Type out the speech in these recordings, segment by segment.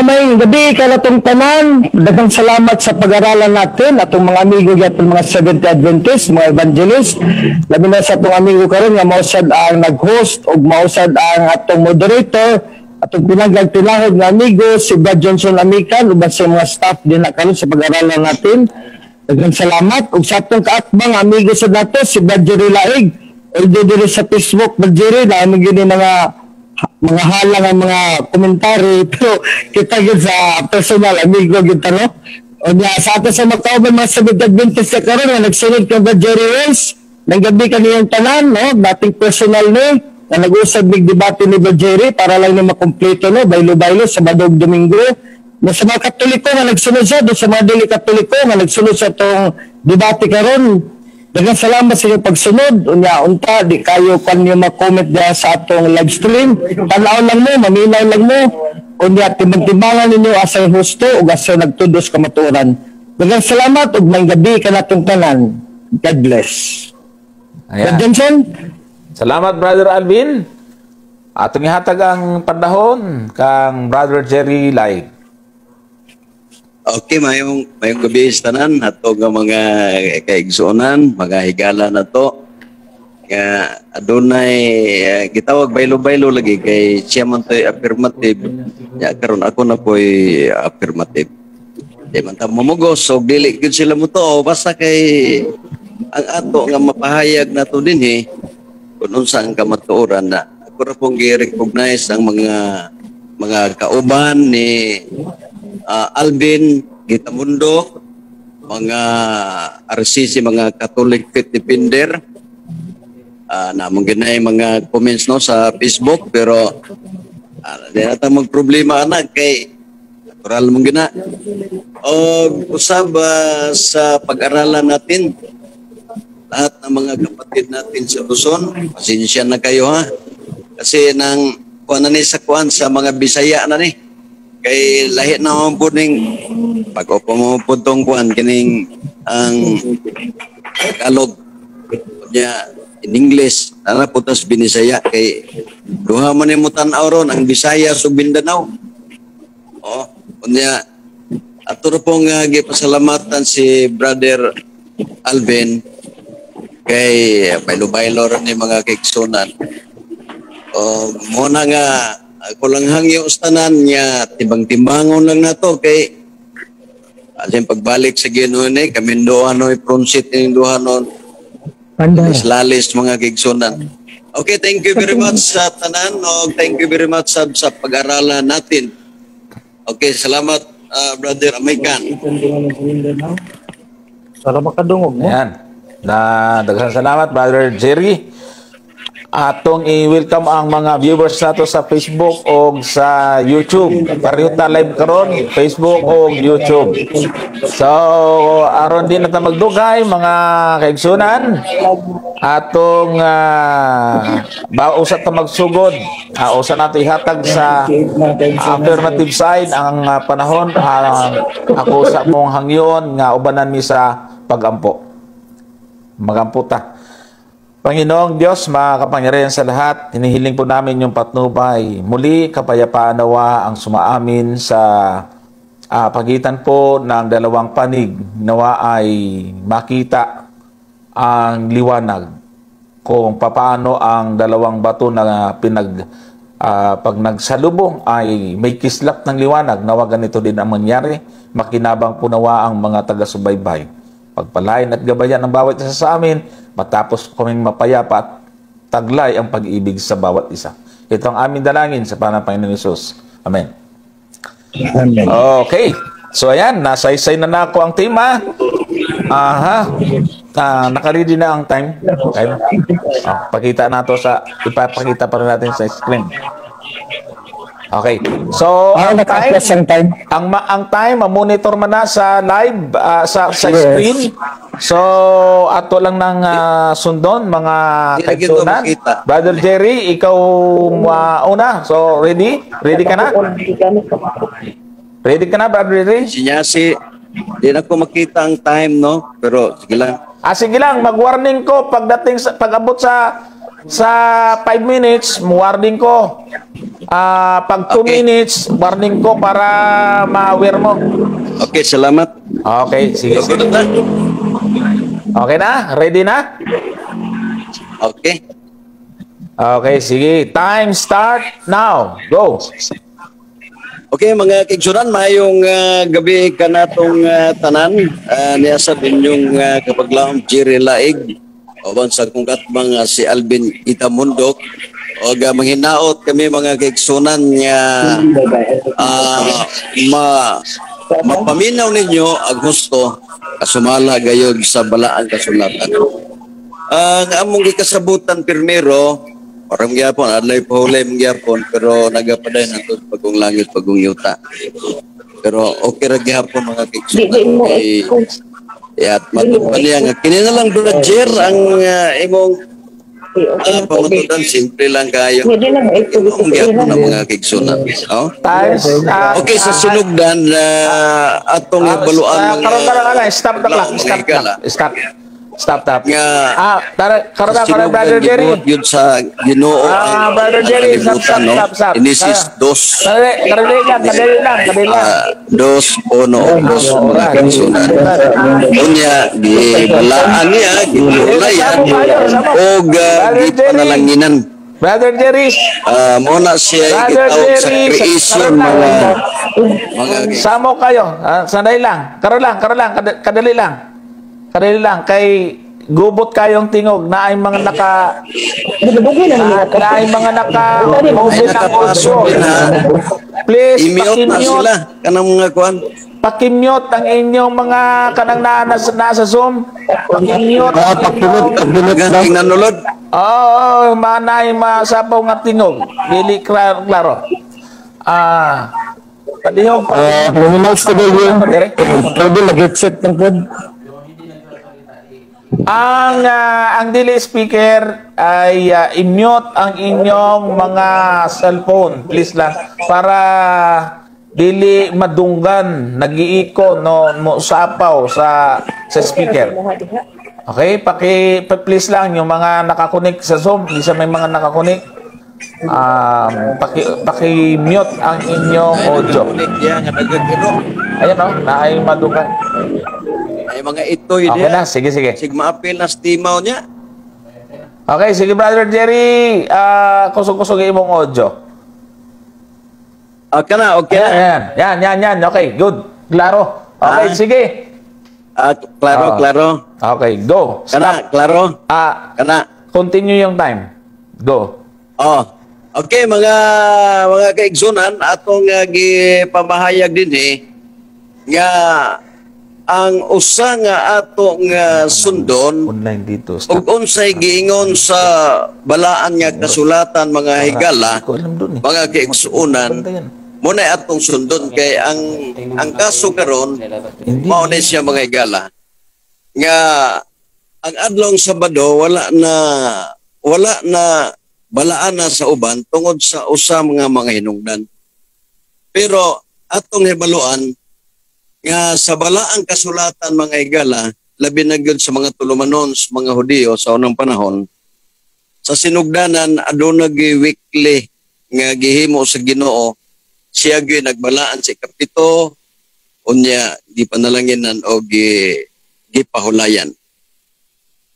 Maayong gabi kanatong tanan. Daghang salamat sa pag-aralan natin atong mga amigo gyapon, mga Seventh Adventist, mga evangelist. Labi na sa atong amigo karon nga mao sad ang nag-host ug mao sad ang atong moderator, atong pinagag tinahod nga amigo si Brad Johnson Amican uban sa mga staff din na karon sa pag-aralan natin. Daghang salamat ug sa atong kaatbang amigo sa nato si Brad Jerry Laig. Although diri sa Facebook, Brad Jerry, na gyud ni mga halang ang mga komentary, pero kita gyud sa personal, amigo gyud ta, no? Unya sa ato sa magkauban, mga Seventh Adventist sa karon nga nagsunod kang Brad Jerry Wells nang gabi kaniyang tanan, no, dating personal ni na nag-usab mig debate ni Brad Jerry para lang ni makumpleto, no, baylo-baylo sa Badog Domingo na sa mga Katoliko nga nagsunod sa do sa mga dili Katoliko nga nagsunod sa atong debate karon. Daghang salamat sa inyong pagsunod. Unya unta di kayo kanyo ma-comment diha sa atong live stream. Tan-aw lang mo, maminaw lang mo. Unya timbang-timbangan ninyo asay husto ug asay nagtudos kamatuoran. Daghang salamat ug maayong gabi kanatong tanan. God bless. Brad Ayan. Johnson. Salamat, Brother Alvin. Atong ihatag ang panahon kang Brother Jerry Lai. Okay, mayong mayong gabi sa tanan ato nga mga kaigsuonan, mga higala na to. Nga adunay gitawag baylo-baylo lagi kay siya man to'y affirmative. Ya karon ako na po'y affirmative. Di man ta mamugos og dili gyud sila mo to, basta kay ang ato nga mapahayag nato dinhi kung unsa ang kamatuoran na ako ra pong gi-recognize ang mga kauban ni Alvin Gitamundo, mga RCC, mga Catholic Faith Defender, namong ginay mga comments, no, sa Facebook, pero di na ta magproblema ana kay natural mong gina. O usab sa pag-aralan natin, lahat ng mga kapatid natin sa Luzon, pasensya na kayo ha. Kasi nang kuan na ni sa kuan sa mga Bisaya na ni. Kay lahi na man po ning pag upo mo po tong kuan kining ang Tagalog. Nya in English, ana po tas Binisaya kay duha man nimo tan-aw ron ang Bisaya ug Mindanao. Oh, unya ato ra pong gipasalamatan si Brother Alvin kay baylo-baylo ra ni mga kaigsunan. O mo na nga ako lang hangyo sa tanan nga timbang-timbangon lang nato kay asin pagbalik sa Ginoo ni kami duha no front seat ning duha no lalis mga kaigsunan. Okay, thank you very much sa tanan o thank you very much sa pag-aralan natin. Okay, salamat, Brother Amikan. Para makadungog mo. Ayan. Na daghang salamat, Brother Jerry. Atong i-welcome ang mga viewers nato sa Facebook o sa YouTube. Pareho ta live karon, Facebook o YouTube. So, aron di na ta magdugay, mga kaigsunan, atong ba usa ta magsugod. Usa nato ihatag sa affirmative side ang panahon. Ako sa mong hangyon nga ubanan mi sa pagampo. Magampo ta. Panginoong Diyos, makapangyarihan sa lahat, hinihiling po namin yung patnubay. Muli, kapayapaan nawa ang sumaamin sa pagitan po ng dalawang panig. Nawa ay makita ang liwanag kung papaano ang dalawang bato na pag nagsalubong ay may kislap ng liwanag. Nawa ganito din ang mangyari. Makinabang po nawa ang mga taga-subaybay. Pagpalain at gabayan ang bawat isa sa amin matapos kaming mapayapa at taglay ang pag-ibig sa bawat isa. Ito ang aming dalangin sa pangalan ng Panginoon Hesus. Amen. Amen. Okay. So ayan, nasaysay na nako ang tema. Aha. Naka-ready na ang time. Time. Oh, pakita na to sa ipapakita pa rin natin sa screen. Okay. So, Ah, ang time, naka-flash ang time. ang time ma-monitor man na sa live sa screen. So, ato lang ng sundon, mga Hindi na gito kaigsunan. makita. Brother Jerry, ikaw una. So, ready? Ready ka na? Ready ka na, Brother Jerry? Sinyasi, di na ko makita ang time, no? Pero sige lang. Ah, sige lang, mag-warning ko pagdating sa pag-abot sa Sa 5 minutes, warning ko. Pag 2 minutes, warning ko para ma-aware mo. Okay, salamat. Okay, sige. Okay na. Okay na? Ready na? Okay. Okay, sige. Time start now. Go. Okay, mga kaigsuonan, maayong gabi kanatong tanan. Niya sa inyong kapaglaom Jerry Laig. Uban sa kong katbang si Alvin Itamundok. O manghinaot kami, mga kaigsuonan, nga mapaminaw ninyo ang husto kasumala gayod sa balaan kasulatan. Ang among gikasabutan pirmero, parang gyapon, adlay pahulay mong gyapon, pero nagapaday nato bagong langit, bagong yuta. Pero okay ra gyapon, mga kaigsuonan. Kay Yat matud pa niya nga kini na lang, Brother, ang imong pamatudan, simple lang kayo. Hindi na Imong gyapon ang mga kaigsuonan. Oh? Times. Okay, sa sinugdan atong ibaluan mga Karon karon karon, stop the clock. mga Stop higala. clock. Stop. Stop, stop. Nga Tara, karon na, karon, sinugdan Brother Jerry. gibuhat yun sa Ginoo ang Brother Jerry, stop, kalibutan, stop, no? stop, stop. Genesis Tara. 2 Kadali, kadali lang, kadali lang, kadali lang. 2 uno dos, mga kaigsuonan. Unya gibalaan niya, gihulayan og Brother Jerry. gipanalanginan. Brother Jerry, Mo na siya Brother gitawag sa Jerry, creation, karon lang. mga Samo kayo. Sanday lang. Karon lang, kadali lang. Kadali lang kay gubot kayong tingog na ay mga naka na ay mga naka Ay, open ang nakapasok audio. din ha. Please I-mute na paki-mute. sila kanang mga kuan. Paki-mute ang inyong mga kanang na nasa Zoom. Paki-mute. Pakimute, pakimute Mga lang. tingnan. Oo, oh, manay masapaw nga tingog. Dili klaro. Klaro. Palihog pa. Minimize the volume. Dire. Pwede mag-headset lang po. Ang dili speaker ay i-mute ang inyong mga cellphone, please lang, para dili madunggan nagiiko no mo sapaw sa speaker. Okay, paki please lang yung mga naka-connect sa Zoom, di sa may mga naka-connect. Paki mute ang inyong audio. Ya nga nagagiro. Ayan oh, naay madunggan. Ay mga itoy Okay diha. na, sige sige. Sig maapil na stimaw niya. Okay, sige, Brother Jerry, kusog-kusog imong audio. Ah, kana okay na. Ayan, yan, yan, yan. Okay, good. Klaro. Okay, sige. Ah, klaro, klaro. Okay, go. Kana Stop. Klaro. Ah, Kana. Continue yung time. Go. Oh. Okay, mga kaigsuonan, atong gipamahayag dinhi nga ang usa nga ato nga sundon Online dito. Stop. ug unsay giingon sa balaan nga kasulatan, mga higala, Hindi ko alam dun eh. mga kaigsuonan, Banda yan. mo na atong sundon kay ang kaso karon Hindi. mao na siya, mga higala, nga ang adlong Sabado wala na balaan na sa uban tungod sa usa mga hinungdan. Pero atong hibaluan nga sa balaang kasulatan, mga higala, labi na gyud sa mga tulumanon sa mga Hudiyo sa unang panahon, sa sinugdanan aduna gyud weekly nga gihimo sa Ginoo. Siya gyud nagbalaan sa ikapito, unya gipanalanginan o gipahulayan.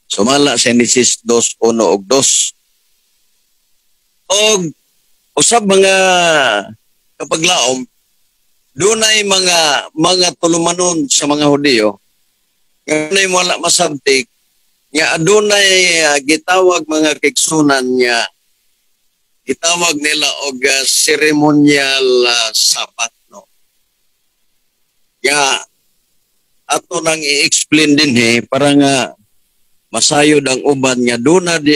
Sumala sa Genesis 2:1 ug 2. Og usab, mga kapaglaom, dunay mga tulumanon sa mga Hudiyo nga dunay wala masabtik nga adunay gitawag, mga kaigsuonan, nga gitawag nila og ceremonial Sabbath, no, nga ato nang i-explain dinhi para nga masayod ang uban nga duna di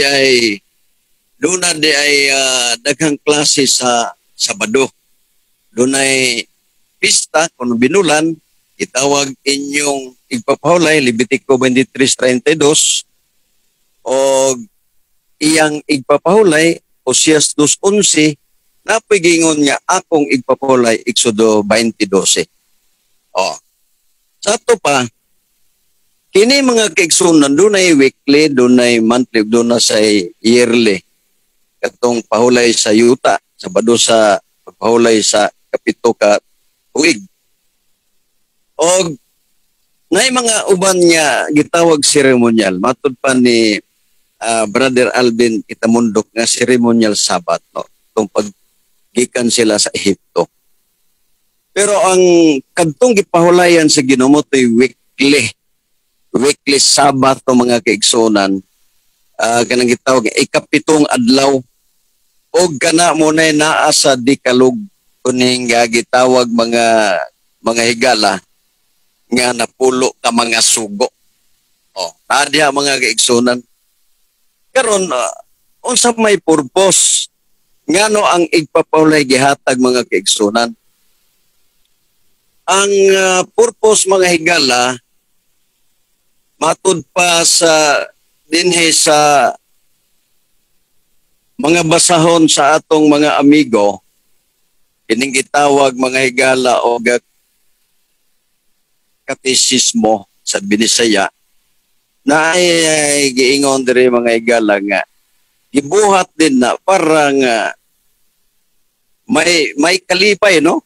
ay daghang klase sa Sabado. Dunay pista kung binulan, itawag inyong igpapahulay, Levitico 23:32, o iyang igpapahulay, Osias 2:11, napoy gingon nga akong igpapahulay, Exodo 20:12. Oh. Sa ato pa, Kini, mga kaigsunan, dunay weekly, dunay monthly, dunay sa yearly. Katong pahulay sa yuta, Sabado sa pagpahulay sa kapito ka tuig. Og nay mga uban nga gitawag ceremonial, matud pa ni Brother Alvin Kitamundok nga ceremonial Sabbath, no, tong paggikan sila sa Ehipto. Pero ang kadtong gipahulayan sa Ginoo to'y weekly. Weekly Sabbath to, mga kaigsunan. Kanang gitawag ikapitong adlaw. Og kana mo na naa sa Decalogue kuning gitawag mga higala nga napulo ka mga sugo. Oh, naa diha, mga kaigsunan. Karon unsa may purpose, ngano ang igpapahulay gihatag, mga kaigsunan? Ang purpose, mga higala, matud pa sa dinhi sa mga basahon sa atong mga amigo, kining gitawag, mga higala, og katisismo sa Binisaya na ay giingon diri, mga higala, nga gibuhat din na para nga may kalipay, no?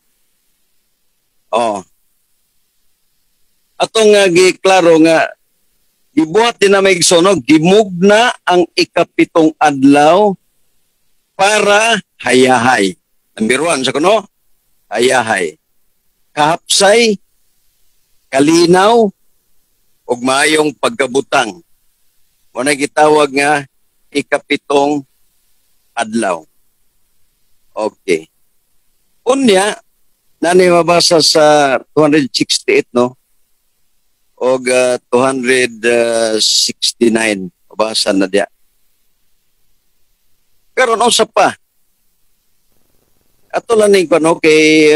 Oh, atong nga giklaro nga gibuhat din na may igsoon, gimugna ang ikapitong adlaw para hayahay. Number 1 sa kuno, hayahay. Kahapsay, kalinaw, ug maayong pagkabutang. Mao na gitawag nga ikapitong adlaw. Okay. Unya, nani mabasa sa 268, no? Og 269, mabasa na diya. Karon unsa pa? Ato lang ning kuno kay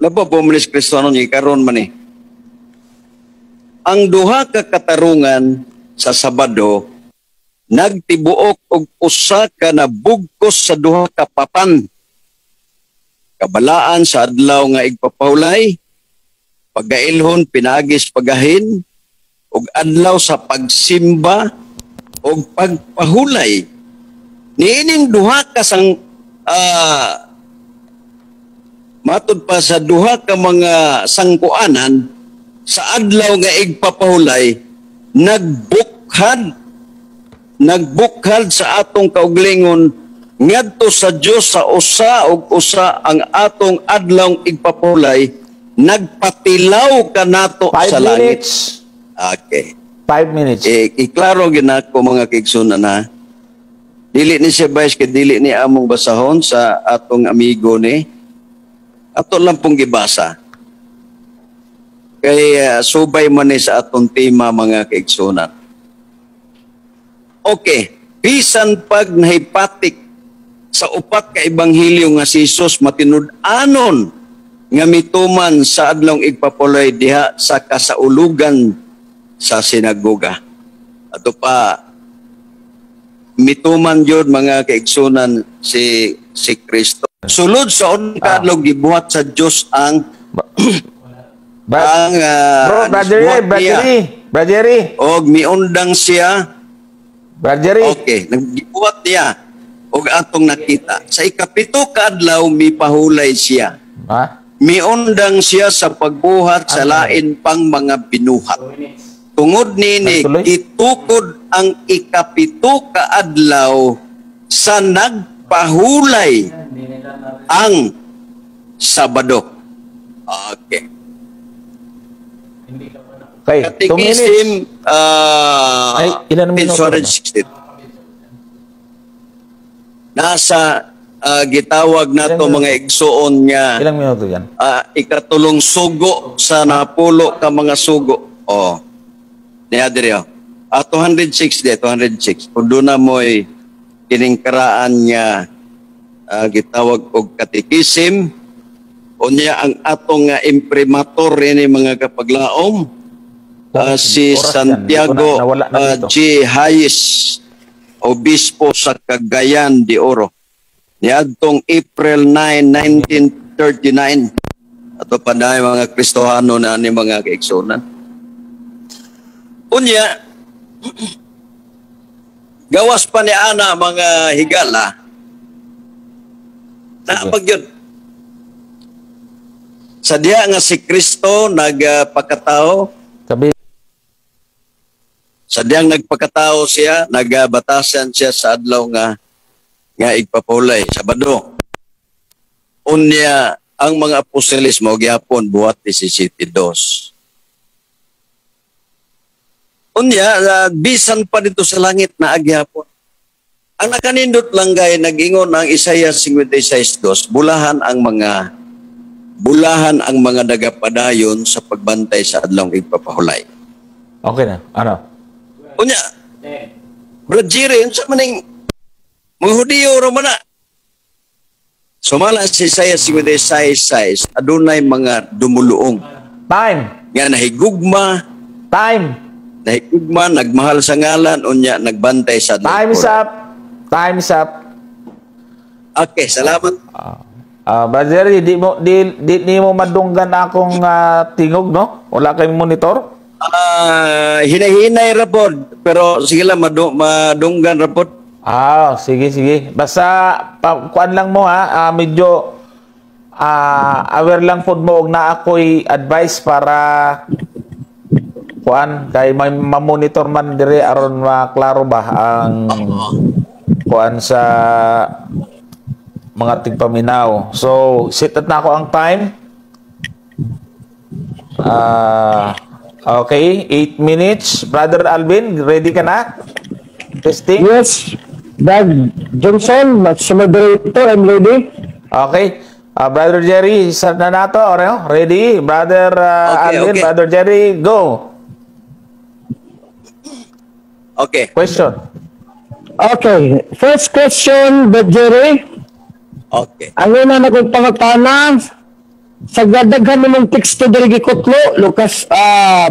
labo po man Kristiyano ni karon man eh. Ang duha ka katarungan sa Sabado nagtibuok og usa ka nabugkos sa duha ka papan. Kabalaan sa adlaw nga igpapahulay, pagailhon pinaagis pagahin, ug adlaw sa pagsimba ug pagpahulay. Niining duha ka sang matud pa sa duha ka mga sangkuanan sa adlaw nga igpapahulay, nagbukhad sa atong kauglingon ngadto sa Dios sa usa ug usa. Ang atong adlaw igpapahulay nagpatilaw kanato 5 sa langit. minutes. Okay. 5 minutes. Eh, iklaro ginako, mga kaigsunan, na dili ni siya bias kay dili ni among basahon sa atong amigo ni ato lang pong gibasa kay subay man ni sa atong tema, mga kaigsunan. Okay, bisan pag nahipatik sa upat ka ebanghelyo nga si Jesus matinud-anon nga mituman sa adlong igpapahulay diha sa kasaulugan sa sinagoga. Ato pa mituman jud, mga kaigsunan, si si Kristo. Sulod sa unang kaadlaw gibuhat sa Dios ang ang Bro, Brother Jerry, gibuhat Brother niya. Jerry, Brother Jerry, Og miundang siya. Brother Jerry. Okay, naggibuhat niya og atong nakita. Sa ikapito ka adlaw mipahulay siya. Ha? Miundang siya sa pagbuhat sa lain pang mga binuhat. Tungod nini Nagtuloy? gitukod ang ikapito ka adlaw sa nagpahulay ang Sabado. Okay. Okay, 2 minutes. Catechism, Ay, ilan ang minuto na ba? 260. Nasa gitawag nato Ilang mga igsuon nga Ilang minuto yan? Ikatulong sugo sa napulo ka mga sugo. Oh. Niya diri oh. 206 di, 206. Kung doon na mo'y kining karaan nga gitawag og katekisim, unya ang atong nga imprimatur ini, mga kapaglaom, si Oras yan. Santiago Hindi ko na- nawala na dito. G. Hayes, obispo sa Cagayan de Oro. Niadtong April 9, 1939. Ato pa na mga Kristohano na ni mga kaigsunan. Unya, gawas pa ni ana, mga higala, na pag yun. Sa diha nga si Kristo nagpakatao, Sabi sa diyang nagpakatao siya, nagabatasan siya sa adlaw nga nga igpapahulay, Sabado. Unya, ang mga apostoles mo gyapon buhat 17:2. Unya, bisan pa dito sa langit na agyapon. Ang nakanindot lang gay nag-ingon ang Isaiah 56:2, bulahan ang mga nagapadayon sa pagbantay sa adlawng igpapahulay. Okay na. Ano? Unya, Brad Jerry, unsa man ning mga Hudiyo ra man na? Sumala si Isaiah 56:6, adunay mga dumuluong Time. nga nahigugma, Time. nahigugma, nagmahal sa ngalan, unya nagbantay sa adlaw. Time is up. Time is up. Okay, salamat. Ah, Brother Jerry, di mo madunggan akong tingog, no? Wala kayong monitor? Ah, hinay-hinay ra pod, pero sige lang, madunggan ra pod. Ah, sige, sige. Basta kuan lang mo ha, medyo aware lang pod mo og naa ako'y advice para kuan kay may ma-monitor man dire aron maklaro ba ang kuan sa mga tigpaminaw. So, set na ako ang time. Okay, 8 minutes. Brother Alvin, ready ka na? Testing? Yes, Doug Johnson, sa moderator, I'm ready. Okay. Brother Jerry, start na nato. Ano? Ready? Brother Okay, Alvin, okay. Brother Jerry, go. Okay. Question. Okay, first question, Brother Jerry. Okay. Ang una na kong pangutana, sa gadaghan nimong teksto diri gikutlo, Lucas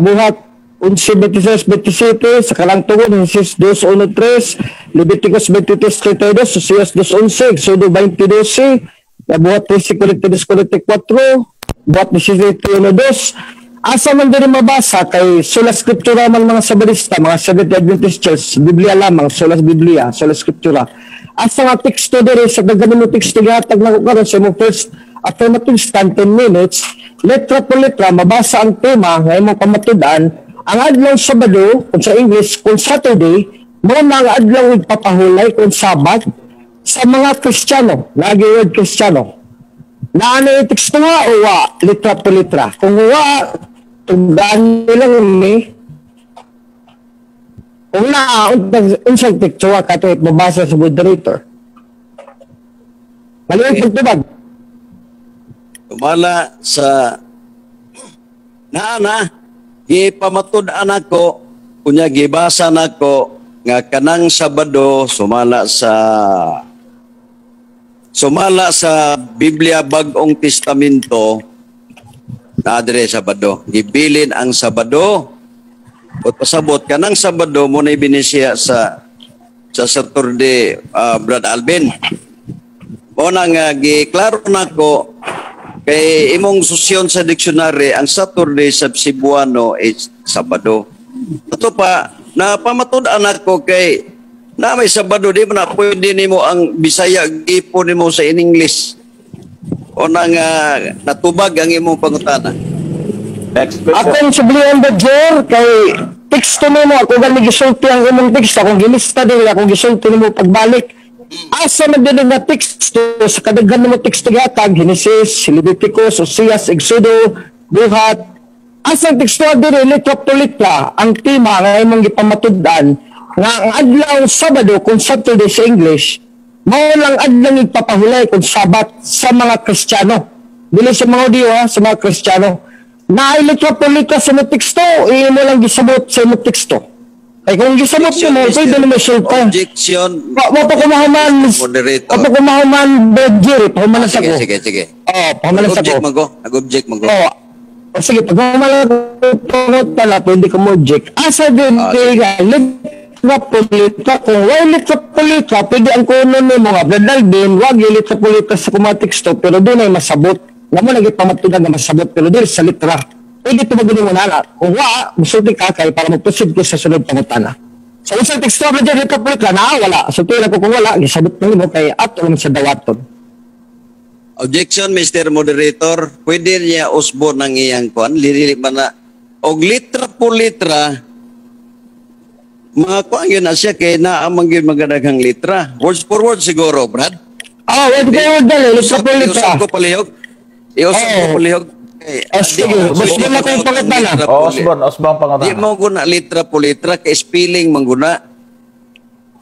buhat 11:26-27, sa karangtungod, Genesis 2:1-3, Leviticus 23:32, Osias 2:11, Exodo 20:12, buhat 13:42-44, buhat 17:1-2. Asa man diri mabasa kay sola scriptura man mga Sabadista, mga Seventh Adventist Church, Biblia lamang, sola Biblia, sola scriptura. Asa nga teksto diri sa daghan mo teksto gihatag nako karon sa imong first affirmative stand 10 minutes, letra po letra mabasa ang tema nga imong pamatud-an ang adlaw Sabado, kung sa English kung Saturday, mo na ang adlaw igpapahulay kung Sabat sa mga Kristiyano, lagi word Kristiyano. Na ano yung teksto nga o wa, letra po letra? Kung wa, tugdaan nila ni. Kung na, unsang teksto ka ito mabasa sa moderator. Maliwan pagtubag. Tumala sa naa na gipamatud-an ako, unya gibasa nako nga kanang Sabado sumala sa Biblia Bag-ong Testamento na dire Sabado, gibilin ang Sabado o pasabot kanang Sabado mo na ibinisiya sa Saturday, Brad Alvin. Mo na nga giklaro nako kay imong susyon sa dictionary, ang Saturday sa Cebuano is Sabado. Ito pa, napamatud-an ako kay na may Sabado, di mo na pwede nimo ang Bisaya gipo nimo sa in English. O na nga natubag ang imong pangutana. Next question. Akong sublihan ba, Jer, kay teksto nimo, ako gani gisulti ang imong teksto, akong gilista din, akong gisulti nimo pagbalik. Asa man din nga teksto sa kadaghan nimo teksto gihatag, Genesis, Leviticus, Osias, Exodo, Buhat. Asa ang teksto diri letra po letra ang tema nga imong gipamatud-an nga ang adlaw Sabado kung Saturday sa English mao lang adlaw igpapahulay kung Sabat sa mga Kristiyano. Dili sa mga Hudiyo ha, sa mga Kristiyano. Na letra po letra sa imong teksto, imo lang gisabot sa imong teksto. Kay kung gisabot mo, pwede na may sulta. Objection. Wa pa ko mahuman. Moderator. Wa pa ko mahuman, Brad Jerry. Pahuman na sa Sige, ko. sige, sige. Oo, pahuman na sa ko. Nag-object man ko. Nag-object man ko. Oo. O sige, pag human ako pala, pwede ko mo-object. Asa din, Sige. nga, letra po letra. Kung why letra po letra, pwede ang kuno ni mga Brad Alvin, wag yung letra po letra sa kuma teksto, pero doon ay masabot. Nga mo lagi pamatudan nga masabot, pero dili sa letra. Pwede tubag mo na. Kung wa, musulti ka kay para mag-proceed ko sa sunod pangutana. Sa isang teksto na dyan, letra po litra, na wala. Sulti lang ko kung wala, gisabot mo kay ato naman sa dawaton. Objection, Mr. Moderator. Pwede niya usbo ng iyang kuan. Lili man na. Og litra po litra, mga kuan yun na siya kay naamang yun magadaghang litra. Words for words siguro, Brad. Ah, word for word dali, litra po litra. Iusap ko palihog. Iusap ko palihog. Eh, Oh, sige. Basta na kong pangutana. Oh, Osborne, Osborne pangutana. Di mo guna litra po litra kay spelling man guna.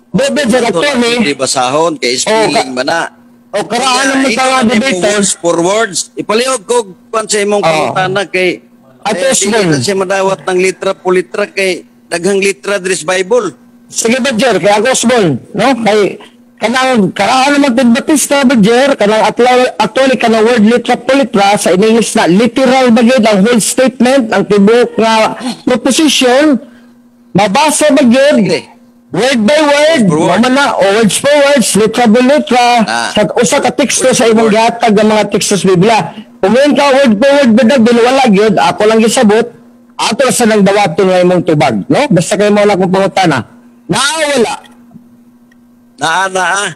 Bebe, Jer, attorney, Di basahon kay spelling man na. O karaan naman sa mga Ikaw, debater, words for words. Ipalihog ko kwan sa imong pangutana kay At eh, Osborne. dili na siya madawat ng litra po litra kay daghang litra diri sa Bible. Sige ba, Jer, kay ako Osborne, no? Kay kanang karaan naman tin Batista ba, Jer, kanang actually kanang word litra po litra sa in English na literal ba gyud ang whole statement, ang tibuok nga proposition, mabasa ba gyud word by word, For word. mao man na, o words for words, litra by litra, sa usa ka teksto sa imong gihatag ng mga teksto sa Biblia. Kung ka word by word ba dagbil, wala gyud, ako lang gisabot, ato sa nang dawaton nga imong tubag, no? Basta kay mo lang kung pangutana. Naa wala? Naa naa.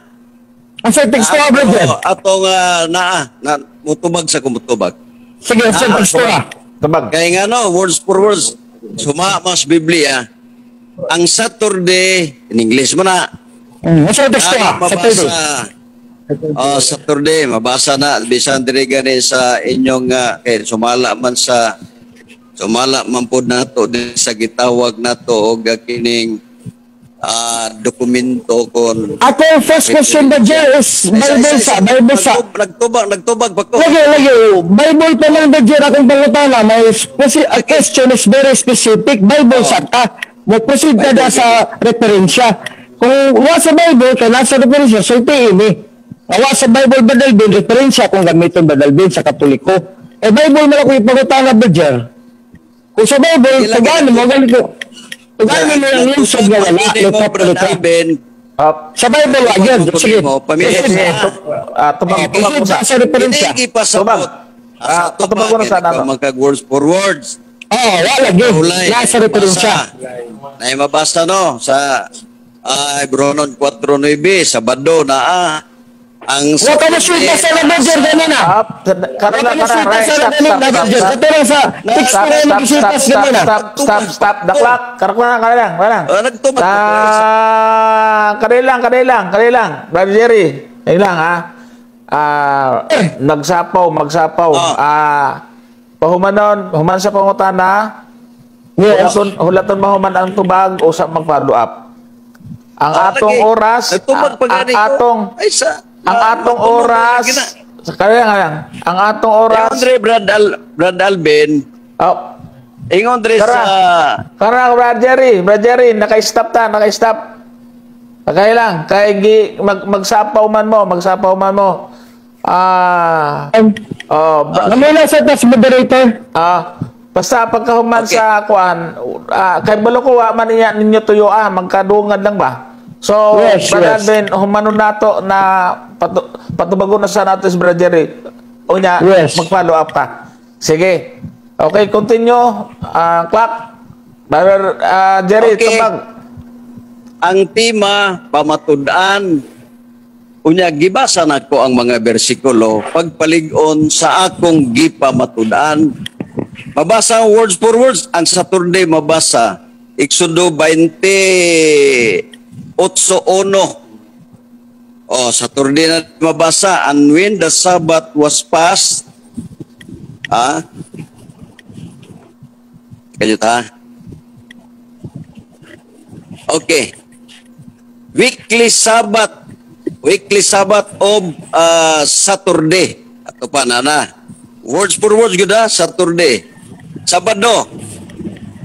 Ang sa teksto ah, brother. Atong naa na mutubag sa kumutubag. Sige, sa teksto ah. Tubag. Kaya nga no, words for words, suma mas Biblia, ang Saturday, in English mo na, Sa teksto ay ah, sa mabasa. Saturday. Oh, Saturday, mabasa na bisan diri gani sa inyong kay sumala man pod nato di sa gitawag nato og kining dokumento kon Ako, first question ba, Jer, is Bible sa, Bible sa. Nagtubag, nagtubag pa ko. Lagi, lagi, Bible pa lang ba, Jer, akong pangutana. May a question is very specific. Bible sa ta. Mo proceed ka da sa referensya. Kung wa sa Bible, kay nasa referensya, sultiin eh. Wa sa Bible ba dalbin, referensya kung gamiton ba dalbin sa Katoliko. Eh, Bible mo lang kung ipangutana ba, Jer? Kung sa Bible, tagaan mo, ganito. Tagaan mo ang lungsod nga wala, Mo, litra po Brad litra. Alvin, Up. Sa Bible, wa, Jer. Sige. Pamilya. Sige, tubag, tubag mo Proceed sa. sa referensya. Hindi ipasabot. Tubag. Patubag ko na sana, no? Magkag words for words. Oo, wala, lagi. Hulay. Nasa referensya. Na mabasa no sa Hebronon 4:9, Sabado na ang Wa ka mo sa Roger ganina. Up. Karon Wa na, ka mo karon. sulta Right, sa stop, ganina, stop, stop, Roger. stop. Kato lang sa text Stop, na stop, stop, magsultas stop, ganina. stop, stop, stop. The clock. Karon na, karon lang, karon lang. Ah, nagtubag ko. Ah, kanil lang, kanil lang, kanil lang. Brother Jerry, kanil lang ha. Nagsapaw, magsapaw. Pahumanon, human sa pangutana, hulaton, hulaton mahuman ang tubag o sa mag-follow up. Ang atong lagi. oras, Nagtubag pa ang gani ko. atong Ay sa ang atong nagtubag oras, lagi na. sa kaya nga lang, ang atong oras, Ingon Brad Alvin, oh, ingon dre Tara. sa Kara, Brad Jerry, Brad Jerry, naka-stop ta, naka-stop. Kaya lang, kay gi, magsapaw man mo, magsapaw man mo. Oh, Namuna sa tas moderator. Basta pagkahuman sa kuan, kay balo ko wa man niya ninyo tuyo magkadungad lang ba? So, Brad Alvin, humanon nato na patubagon na sa nato si Brad Jerry. Unya, mag-follow up ka. Sige. Okay, continue. Clock. Brother Jerry, tubag. Ang tema pamatud-an. Unya gibasa nako ang mga bersikulo pagpalig-on sa akong gipamatud-an. Mabasa ang words for words ang Saturday, mabasa Exodo 28:1. Oh, Saturday na mabasa, and when the Sabbath was past, kayo ta. Okay, weekly Sabbath, weekly Sabbath of Saturday. Ato pa na na. Words for words gud ah, Saturday. Sabado.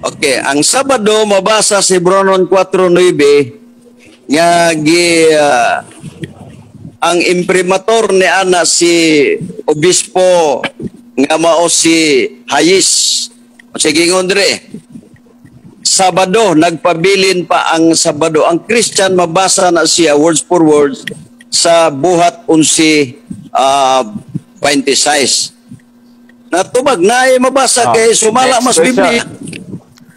Okay, ang Sabado mabasa si Hebronon 4:9 nga gi ang imprimator ni ana si obispo nga mao si Hayes. Sige, Andre. Sabado, nagpabilin pa ang Sabado. Ang Christian mabasa na siya words for words sa Buhat 11 26. Natubag na ay mabasa Oh, kay sumala next mas question. Biblia.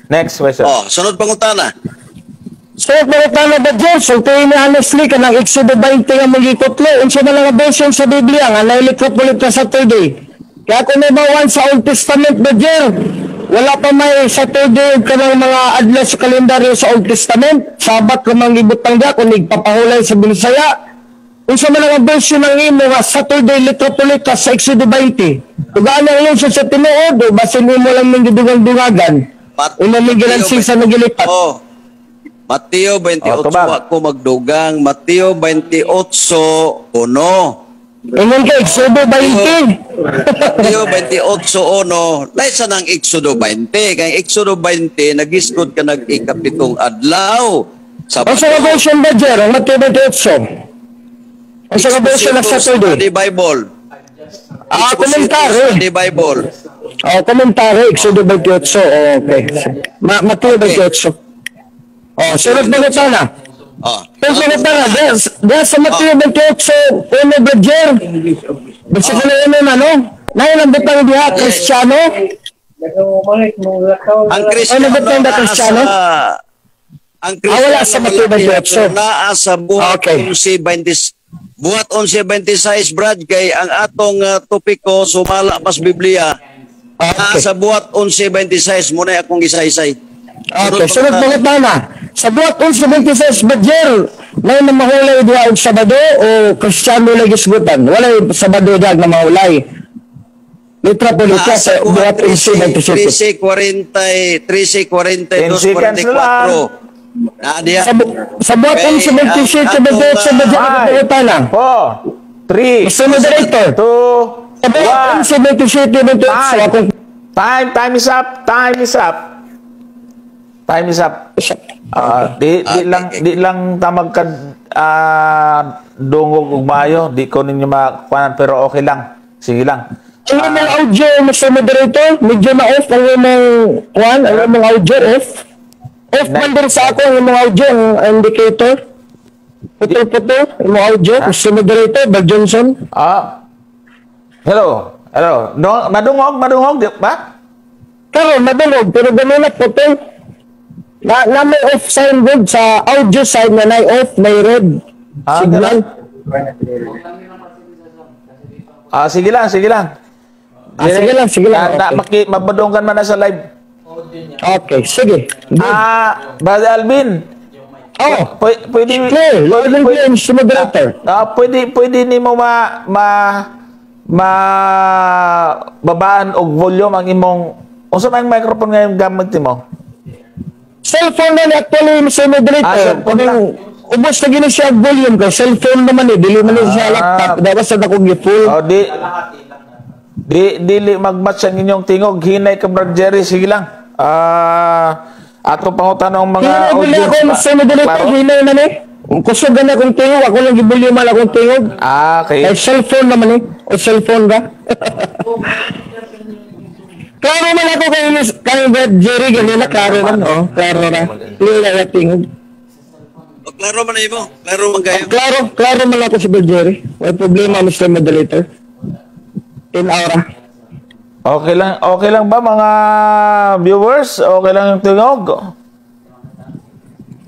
Next question. Oh, sunod pangutana. So, pangutana ba Diyos? So, tuloy ni honestly, kanang Exodo 20 nga magikutlo, unsa man lang ang version sa Biblia, nga nailitrop ulit na Saturday? Kaya kung may bawan sa Old Testament ba, Jer, wala pa may Saturday ug kanang mga adlaw sa kalendaryo sa Old Testament, Sabat lamang ibutang diya kung nagpapahulay sa Binisaya. Unsa man lang ang version ng imo nga Saturday litropolit sa Exodo 20? Tugaan ang iyong sa tinuod o basin imo lang ning gidugang-dungagan? Imo ning ginansing sa nagilipat. Oh. Mateo 28. Oh, tubag. Ako magdugang Mateo 28:1. Ingon ka Exodo 20. Mateo 28:1, lahi sa nang Exodo 20 kay Exodo 20 nagisgod ka nag ikapitong adlaw. Sa Ang sa version ba, Jer? Ang Mateo 28. Ang sa version ng Saturday? Study Bible. Ah, komentary. Study Bible. Oh, komentary, Exodo 28. Oh, okay. Mateo 28. Oh, sunod na na. Oh. Pero sunod na na. Diya sa Mateo 28, uno ba, Jer? Versikulo uno na, no? Ngayon ang butang diha, Kristiyano. Ang Kristiyano Ano ba tanda naa Kristiyano? Ang Ah, wala sa Mateo Kristiyano 28. naa sa buhat 11:20, buhat 11:26, Brad, kay ang atong topiko sumala mas Biblia. Naa sa buhat 11:26 mo na akong isaysay. Okay, sunod mga na. Sa buhat 11:26 ba, Jer, may na mahulay diha og Sabado o Kristiyano lagi isgutan? Wala yung Sabado diha na mahulay. Litra po litra sa buhat 11:27. 13:40, 13:42, 10 seconds na lang. 44. Na diha. Sa buhat Okay, 11:27, 28 ba, Jer, Five, ang na? 4, 3, Mr. Moderator, 2, sa buhat 1. 11:27, 28, Time. akong Time, time is up. Time is up. Time is up. Ah, di di lang di lang tamag ka dungog ug maayo, di ko ninyo makuan pero okay lang. Sige lang. Ang imong audio, Mr. Moderator, medyo na off ang imong kuan, ang imong audio off. Off man din sa ako ang imong audio, ang indicator. Putol-putol, imong audio, Mr. Moderator, Brad Johnson. Ah. Hello. Hello. No, madungog, madungog, di ba? Karon madungog, pero ganun na putol. Na may off sign good sa audio side na nay off, may red signal. Ah, sige lang, sige lang. Ah, sige lang, sige lang. Na, Okay. Mabadunggan man na sa live. Okay, sige. Good. Ah, Brother Alvin. Oh, Pwede clear, loud and clear, Mr. Moderator. Ah, pwede pwede nimo ma ma ma babaan og volume ang imong, unsa man ang microphone ngayon gamit nimo? Cellphone na ni actually, Mr. Moderator. Ah, cellphone Kung lang. Ubos na gini siya ang volume kay cellphone naman eh. Dili man ni siya laptop. Dapat sa akong gi-full. Oh, di di dili mag-match ang inyong tingog. Hinay ka, Brad Jerry, sige lang. Ah, ato pangutanong mga Hinay bili audience ako, Mr. Moderator. Klaro? Hinay na ni. Kusog na akong tingog. Ako lang gi-volume man akong tingog. Ah, okay. Kay cellphone naman eh. O cellphone ka. Klaro man ako kay Brad Jerry. Ganyan na, klaro man. Oh, klaro na. Clear na na tingog. O, klaro man na imo. Klaro man kayo. Klaro, klaro man ako si Brad Jerry. Wala problema, Mr. Moderator. 10 aura. Okay lang ba mga viewers? Okay lang yung tingog?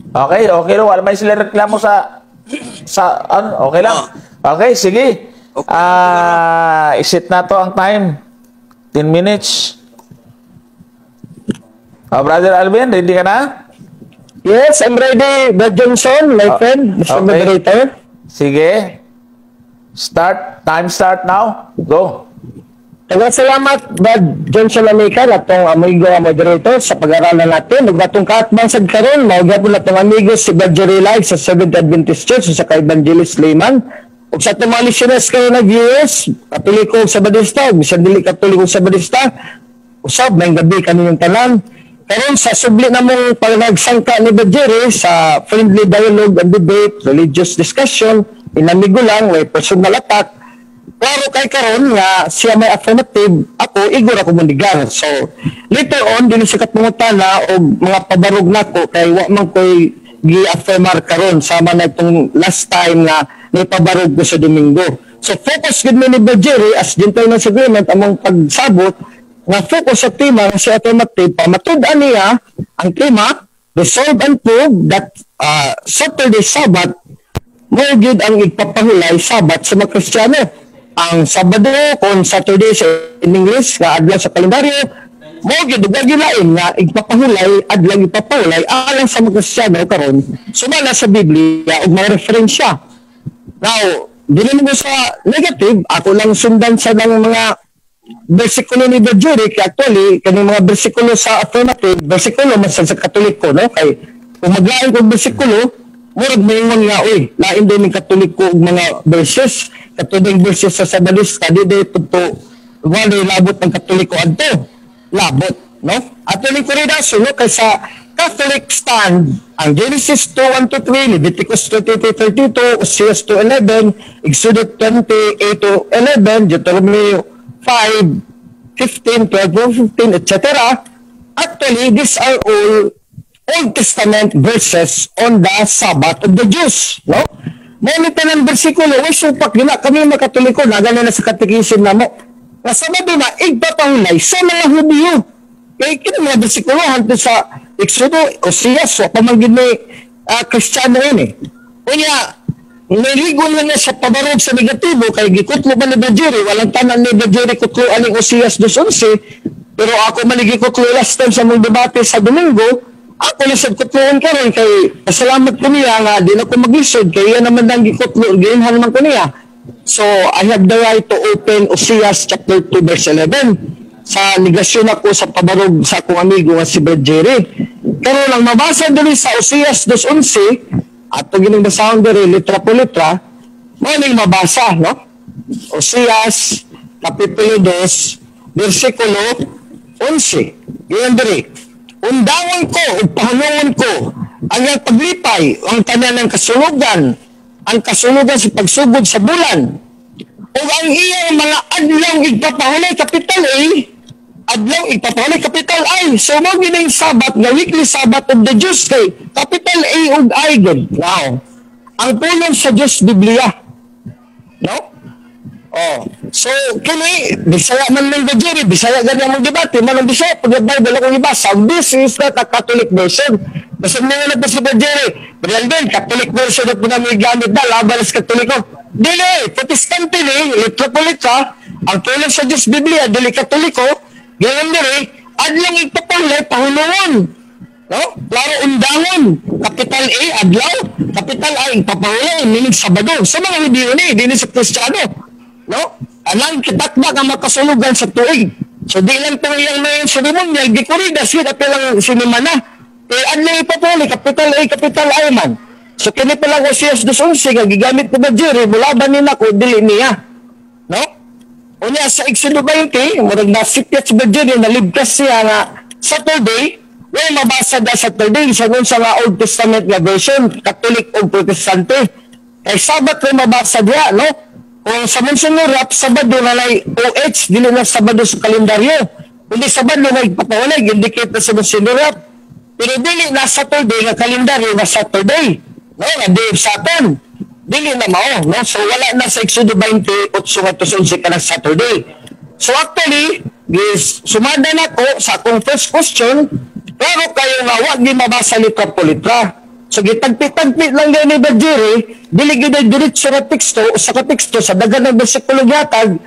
Okay, okay lang. Wala may sila reklamo sa ano, okay lang. Okay, sige. Okay. Ah, iset na to ang time. 10 minutes. Oh, Brother Alvin, ready ka na? Yes, I'm ready, Brad Johnson, my friend, Mr. Okay. Moderator. Sige. Start. Time start now. Go. Daghang salamat, Brad Johnson Amica, atong amigo nga moderator sa pag-aralan natin. Ug atong kaatbang sad karon, mao gyapon atong amigo si Brad Jerry Live sa Seventh Adventist Church sa kay Evangelist Lehman. Ug sa atong mga listeners karon na viewers, Katoliko ug Sabadista, ug bisan dili Katoliko ug Sabadista, usab maayong gabi kaninyong tanan. Karon sa subli namong pagnagsangka ni Brad Jerry sa friendly dialogue and debate, religious discussion, inamigo lang, way personal attack. Klaro kay karon nga siya may affirmative, ako igor ako munigar. So later on dili siya katmungutana og mga pabarog nako kay wa man koy gi-affirmar karon sama na itong last time nga nipabarog ko sa Domingo. So focus gid mi ni Jerry as gentleman's agreement among pagsabot nga focus sa tema nga si affirmative, pamatud-an niya ang tema, resolve and prove that Saturday Sabbath mao gyud ang igpapahulay Sabat sa mga Kristiyano. Ang Sabado kung Saturday sa in English nga adlaw sa kalendaryo mao gyud ug lain nga igpapahulay, adlaw igpapahulay alang sa mga Kristiyano karon sumala sa Biblia ug mga referensya. Now, dili mo sa negative, ako lang sundan sa ng mga bersikulo ni Jerry, kay actually kani mga bersikulo sa affirmative, bersikulo man sa Katoliko, no? Kay kung maglain kog bersikulo, murag moingon nga, "Uy, lain din ning Katoliko og mga verses katubing verses sa Sabadista, di di to wala labot ng Katoliko adto." Labot, no? Ato ni Corridaso, no? Kay sa Catholic stand, ang Genesis 2, 1 to 3, Leviticus 23, 32, Oseas 2, 11, Exodus 20, 8 to 11, Deuteronomy 5, 15, 12, 15, etc. Actually, these are all Old Testament verses on the Sabbath of the Jews, no? Mao ni tanan bersikulo, way supak gina kami mga Katoliko, nagana na sa katekisim namo. Nga Sabado na igpapahulay sa mga Hudiyo. Kay kini mga bersikulo hanto sa Exodo, Oseas, so pa man gid ni Kristiyano yun eh. Unya, niligo lang niya sa pabarog sa negatibo kay gikutlo man ni Jerry, walang tanan ni Jerry kutlo aning Oseas 2:11, pero ako man gikutlo last time sa mong debate sa Domingo, ako na sad kutloon karon kay pasalamat ko niya nga di na ko maglisod kay iya naman ang gikutlo, giinhan naman ko niya. So I have the right to open Oseas chapter 2 verse 11 sa negasyon ako sa pabarog sa akong amigo nga si Brad Jerry. Pero lang mabasa diri sa Oseas 2:11, ato gining basahon diri litra po litra, mao ning mabasa, no? Oseas kapitulo 2 bersikulo 11. Giyon diri. "Undangon ko ug pahulungon ko ang iyang paglipay, ang tanan ng kasulugan, ang kasulugan sa pagsugod sa bulan, ug ang iyang mga adlaw igpapahulay," capital A, "adlaw igpapahulay," capital I. So mao gid ang Sabat nga weekly Sabbath of the Jews kay capital A ug I gud. Wow. Ang pulong sa Diyos Biblia. No? Oh. So kini Bisaya man lang Jerry, Bisaya gani ang debate, man ang Bisaya pag Bible akong ibasa. This is not a Catholic version. Basta mo na pa si Jerry, Brandon, Catholic version na po namin gamit na, laban sa Katoliko. Dili, Protestante ni, litra po litra, ang pulong sa Diyos Biblia, dili Katoliko, gayon diri, adlaw igpapahulay, pahulungon. No? Klaro, undangon. Capital A, adlaw. Capital I, igpapahulay, meaning Sabado. Sa mga Hudiyo ni, dili sa Kristiyano. No? Anang kitakda nga makasulugan sa tuig. So di lang ito iyang may seremonyal, gikurida siya at lang sinimana. Eh, adlaw ipapuli, capital A, capital I man. So kini pa lang Oseas 2:11 nga gigamit ni Jerry, mulaban ni nako dili niya. No? Unya sa Exodo 20, murag nasipyat si Jerry, naligtas siya nga Saturday, way mabasa da Saturday sa sa nga Old Testament nga version, Catholic o Protestante. Kay Sabat way mabasa diya, no? Kung sa Monsignor Rap, Sabado na lay OH, dili na Sabado sa kalendaryo. Kundi Sabado na ipapawalay, indicate na sa Monsignor Rap. Pero dili na Saturday nga kalendaryo nga Saturday. No, nga day of Saturn. Dili na mao, no? So wala na sa Exodo 28 ngadto sa 11 ka ng Saturday. So actually, is sumada na ko sa akong first question, pero kayo nga wa gi mabasa litra po litra. So gitagpi-tagpi lang gani ni Jerry, dili gyud ay diretso ra teksto sa kateksto sa daghan ng bersikulo gihatag.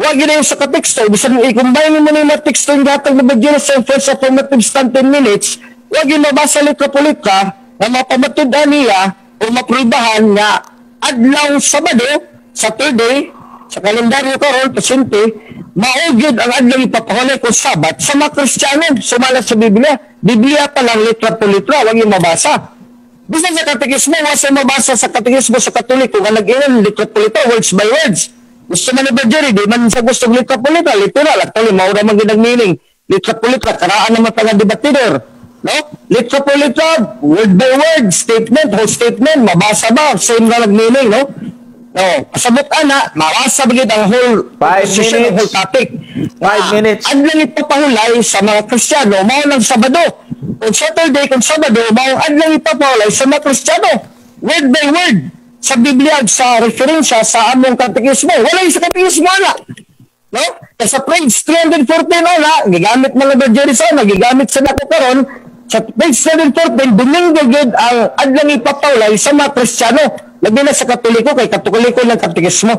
Wa gyud sa kateksto, bisan i-combine mo ni mga teksto yung gihatag ni Jerry sa first affirmative stand 10 minutes, wa gyud mabasa litra po litra nga mapamatud-an niya o maprubahan nga adlaw Sabado, Saturday, sa kalendaryo karon presente, mao gyud ang adlaw ipapahulay kung Sabat sa mga Kristiyano sumala sa Biblia. Biblia pa lang litra po litra, wag yung mabasa. Bisan sa katekismo, wa sa mabasa sa katekismo sa Katoliko nga nag-ingon litra po litra, words by words. Gusto man ni Jerry, di man sa gusto litra po litra, literal. Actually, mao ra man gyud ang meaning. Litra po litra, karaan naman taga debatidor. No? Litra po litra, word by word, statement, whole statement, mabasa ba? Same na nag-meaning, no? No, pasabot ana, mabasa ba gyud ang whole 5 position, minutes. Whole topic. 5 minutes. Adlaw ipapahulay sa mga Kristiyano, mao ng Sabado. Kung Saturday, kung Sabado, mao ang adlaw ipapahulay sa mga Kristiyano. Word by word. Sa Biblia ug sa referensya sa among katekismo. Wala sa katekismo ana. No? Kaya sa page 314 ana, gigamit mga Brother Jerry sa una, gigamit sa nako karon, sa page 314, Domingo gyud ang adlang ipapawlay sa mga Kristiyano. Labi na sa Katoliko kay Katoliko ng katekismo.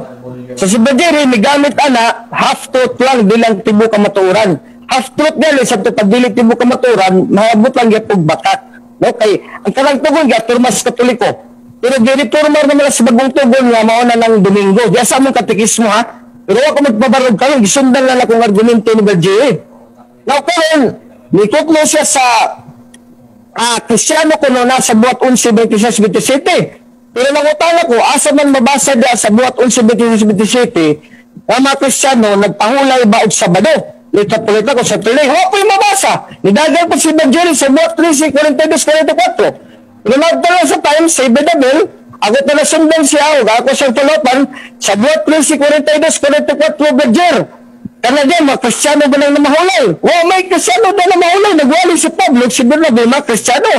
So si Brother Jerry migamit ana, half truth lang, bilang tibuok kamatuoran. Half truth gali sa pag dili tibuok kamatuoran, maabot lang gyud bakat. No, kay ang kanang tugon giapirma sa Katoliko. Pero gireforma naman sa bagong tugon nga mao na ng Domingo. Diya sa among katekismo ha. Pero ako magpabarog karon, gisundan lang akong argumento ni Brother Jerry. Now karon, nikuklo siya sa Kristiyano kuno na sa Buhat 11, 26, 27. Pero nangutana ko, asa man mabasa diya sa Buhat 11, 26, 27 nga mga Kristiyano nagpahulay ba og Sabado? Lita po ko sa tuloy. Wa po yung mabasa. Nidagan po si Brother Jerry sa Buhat 13, 42, 44. Pero nagdala sa time, sa Bell, ako na nasundan siya, ug ako siyang tulupan, sa Buhat 13, 42, 44, Brother Jer. Kana diyan, mga Kristiyano ba nang namahulay? Wa may Kristiyano ba na mahulay? Nagwali si Pablo, si Bernabe, mga Kristiyano.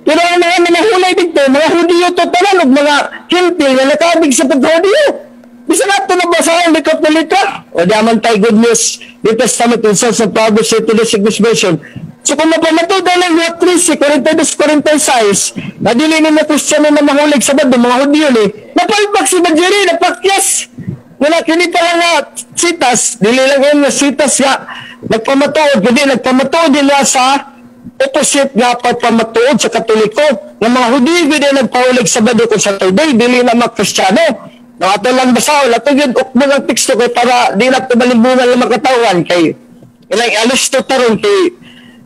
Pero ang mga namahulay dito, mga Hudiyo to tanan, ug mga Hentil nga nakabig sa pagka-Hudiyo. Bisa nato nabasa ang likot na litra. O di man tayo good news. New Testament in sense of Proverbs 8 English version. So kung mapamatuda ng Buhat 13, 42, 46, na dili ni mga Kristiyano na mahulig sa Sabado, mga Hudiyo ni, napalpak si Bajeri, napakyas. Wala, kini pa lang nga sitas, dili lang yun nga sitas nga nagpamatuod, kundi nagpamatuod nila sa opposite nga pagpamatuod sa Katoliko. Nga mga Hudiyo gid ang nagpahulig sa Sabado kung Saturday, dili na mga Kristiyano. No, ato lang basahon, ato gyud ukbong ang teksto kay para di na ito malimbungan ng mga katawan kay ilang alis to taron kay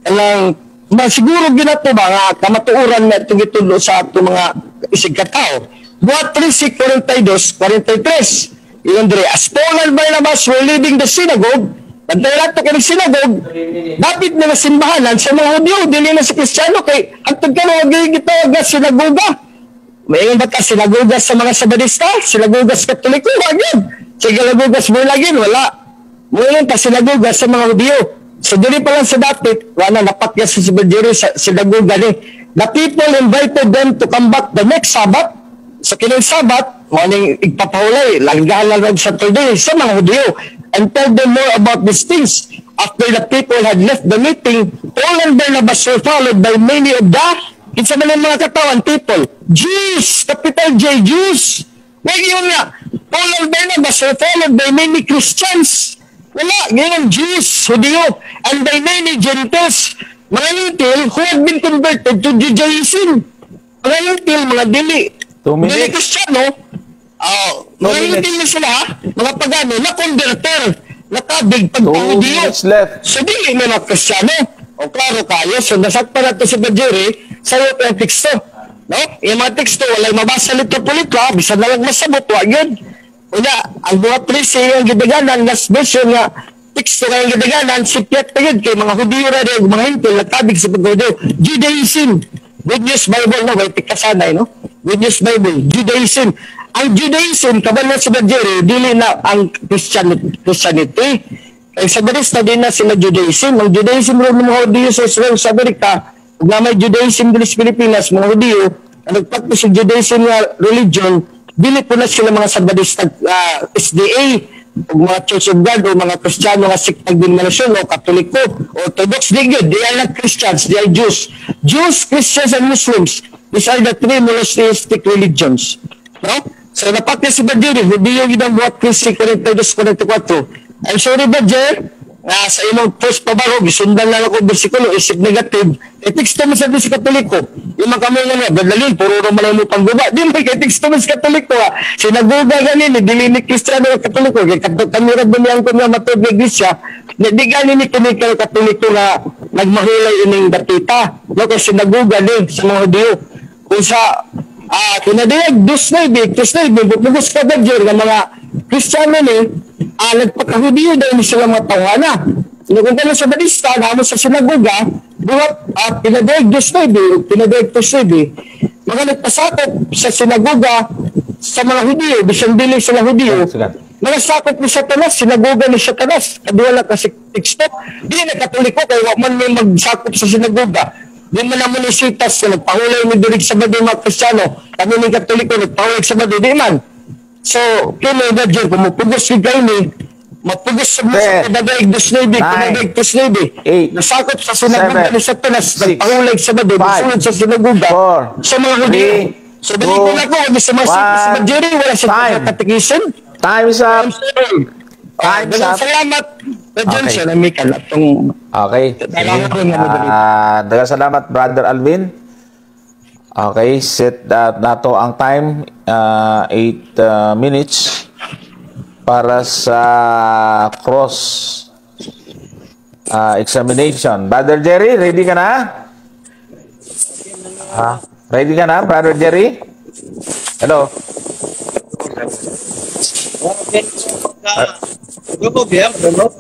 ilang masiguro ginato ba nga kamatuoran na itong gitudlo sa ato mga isig katao. Buhat 13, 42, 43. Iyon dire, as Paul and Barnabas were leaving the synagogue, bantay nato kini synagogue, dapit na simbahanan sa mga Hudyo, dili na sa Kristiyano kay hantod ka na wag gitawag nga sinagoga. May ba ka sinagoga sa mga Sabadista? Sinagoga sa Katoliko? Wag yun. Sinagoga sa Bulagin? Wala. Ngayon ta sinagoga sa mga Hudyo. So dili pa lang sa dapit, wala napakyas sa Sibadjeri sa sinagoga ni. The people invited them to come back the next Sabbath. Sa kining Sabbath, mao ning igpapahulay, langgahan lang og Saturday sa mga Hudyo and tell them more about these things. After the people had left the meeting, Paul and Barnabas were followed by many of the kinsa man ang mga katawan, people, Jews, capital J, Jews. Wag yun nga, Paul and Barnabas were followed by many Christians. Wala, ngayon Jews, Hudyo, and by many Gentiles, mga Gentil who had been converted to Judaism. Mga Gentil, mga dili, 2 minutes. dili Kristiyano, 2 mga minutes. Gentil na sila, mga pagano, na converter, nakabig 2 pagka-Hudyo. minutes left. So, dili mo mga Kristiyano. O klaro kayo, so nasakpan nato si Bajeri sa iyo ang teksto. No? Yung mga teksto, walay mabasa litra po litra, bisan na lang masabot, wa yun. Una, ang Buhat 13 yung gidaganan, last version nga, teksto nga yung gidaganan, si Piet pa yun, kay mga Hudiyo ra rin, mga Hentil, nagkabig sa pagka Judaism. Good News Bible, no? May tikasanay, no? Good News Bible, Judaism. Ang Judaism, kabalo sa Bajeri, dili na ang Christianity. Kay sa Barista, di na sila Judaism. Ang Judaism rin ng mga Hudiyo sa Israel, sa Amerika, ug na may Judaism din sa Pilipinas, mga Hudiyo, na nagpractice sa Judaism nga religion, dili po na sila mga Sabadista, SDA, o mga Church of God, o mga Kristiyano nga siktag denominasyon, o Katoliko, Orthodox, di gyud. They are not Christians, they are Jews. Jews, Christians, and Muslims. These are the three monotheistic religions. No? So, napakya si Badiri, Hudiyo yun ang Buhat 13, 42, 44. I'm sorry, Badger, nga sa imong first pabarog, gisundan lang ako bersikulo, isip negative, e teksto mo sa sa Katoliko. Yung mga kami nga, Badlalin, puro naman mo pangguba. Di mo, kay teksto mo sa Katoliko, ha. Sinagoga ganin, dili ni Kristiyano o Katoliko, kay kami ra dumiyang ko nga matod ng iglesia, di gani ni kini kay Katoliko nga nagmahulay ining dapita. No, kay sinagoga ni sa mga Hudiyo. Kung sa kinadiyag, dos na ibig, tres na ibig, bukugos ka Badger, nga mga Kristiyano ni, nagpakahudiyo dahil ni sila mga tawhana. Kung kano sa Badista, namo sa sinagoga, buhat, pinadayag dos na ibig, pinadayag tres na ibig, mga nagpasakop sa sinagoga sa mga Hudiyo, bisan dili sila Hudiyo, Sige. mga sakop ni Satanas, sinagoga ni Satanas, kaduwa lang kasi teksto, di na Katoliko, kaya wa man may magsakop sa sinagoga. Di man naman ni sitas na nagpahulay ni Durig sa mga Kristiyano. Kami ni Katoliko nagpahulay Sabado, di man. So, kini na dyan, kung mapugos gyud kayo ni, mapugos sa mga 10, kadagaig dos nuebe, 9, kadagaig tres nuebe. 8, Nasakop sa sinagoga 7, ni Satanas, 6, nagpahulay Sabado, 5, musulod sa sinagoga 4, sa mga Hudyo. 3, So, dali ko na ko, sa mga 1, sa Jerry, wala sa time. Catechism. Time's up. Time's Daghang up. salamat. Brother Okay. Johnson, amikal atong Okay. Sige. Ah, daghang salamat, Brother Alvin. Okay, set nato ang time, 8 minutes para sa cross examination. Brother Jerry, ready ka na? Ha? Ready ka na, Brother Jerry? Hello? Okay. Dungog ya, dungog.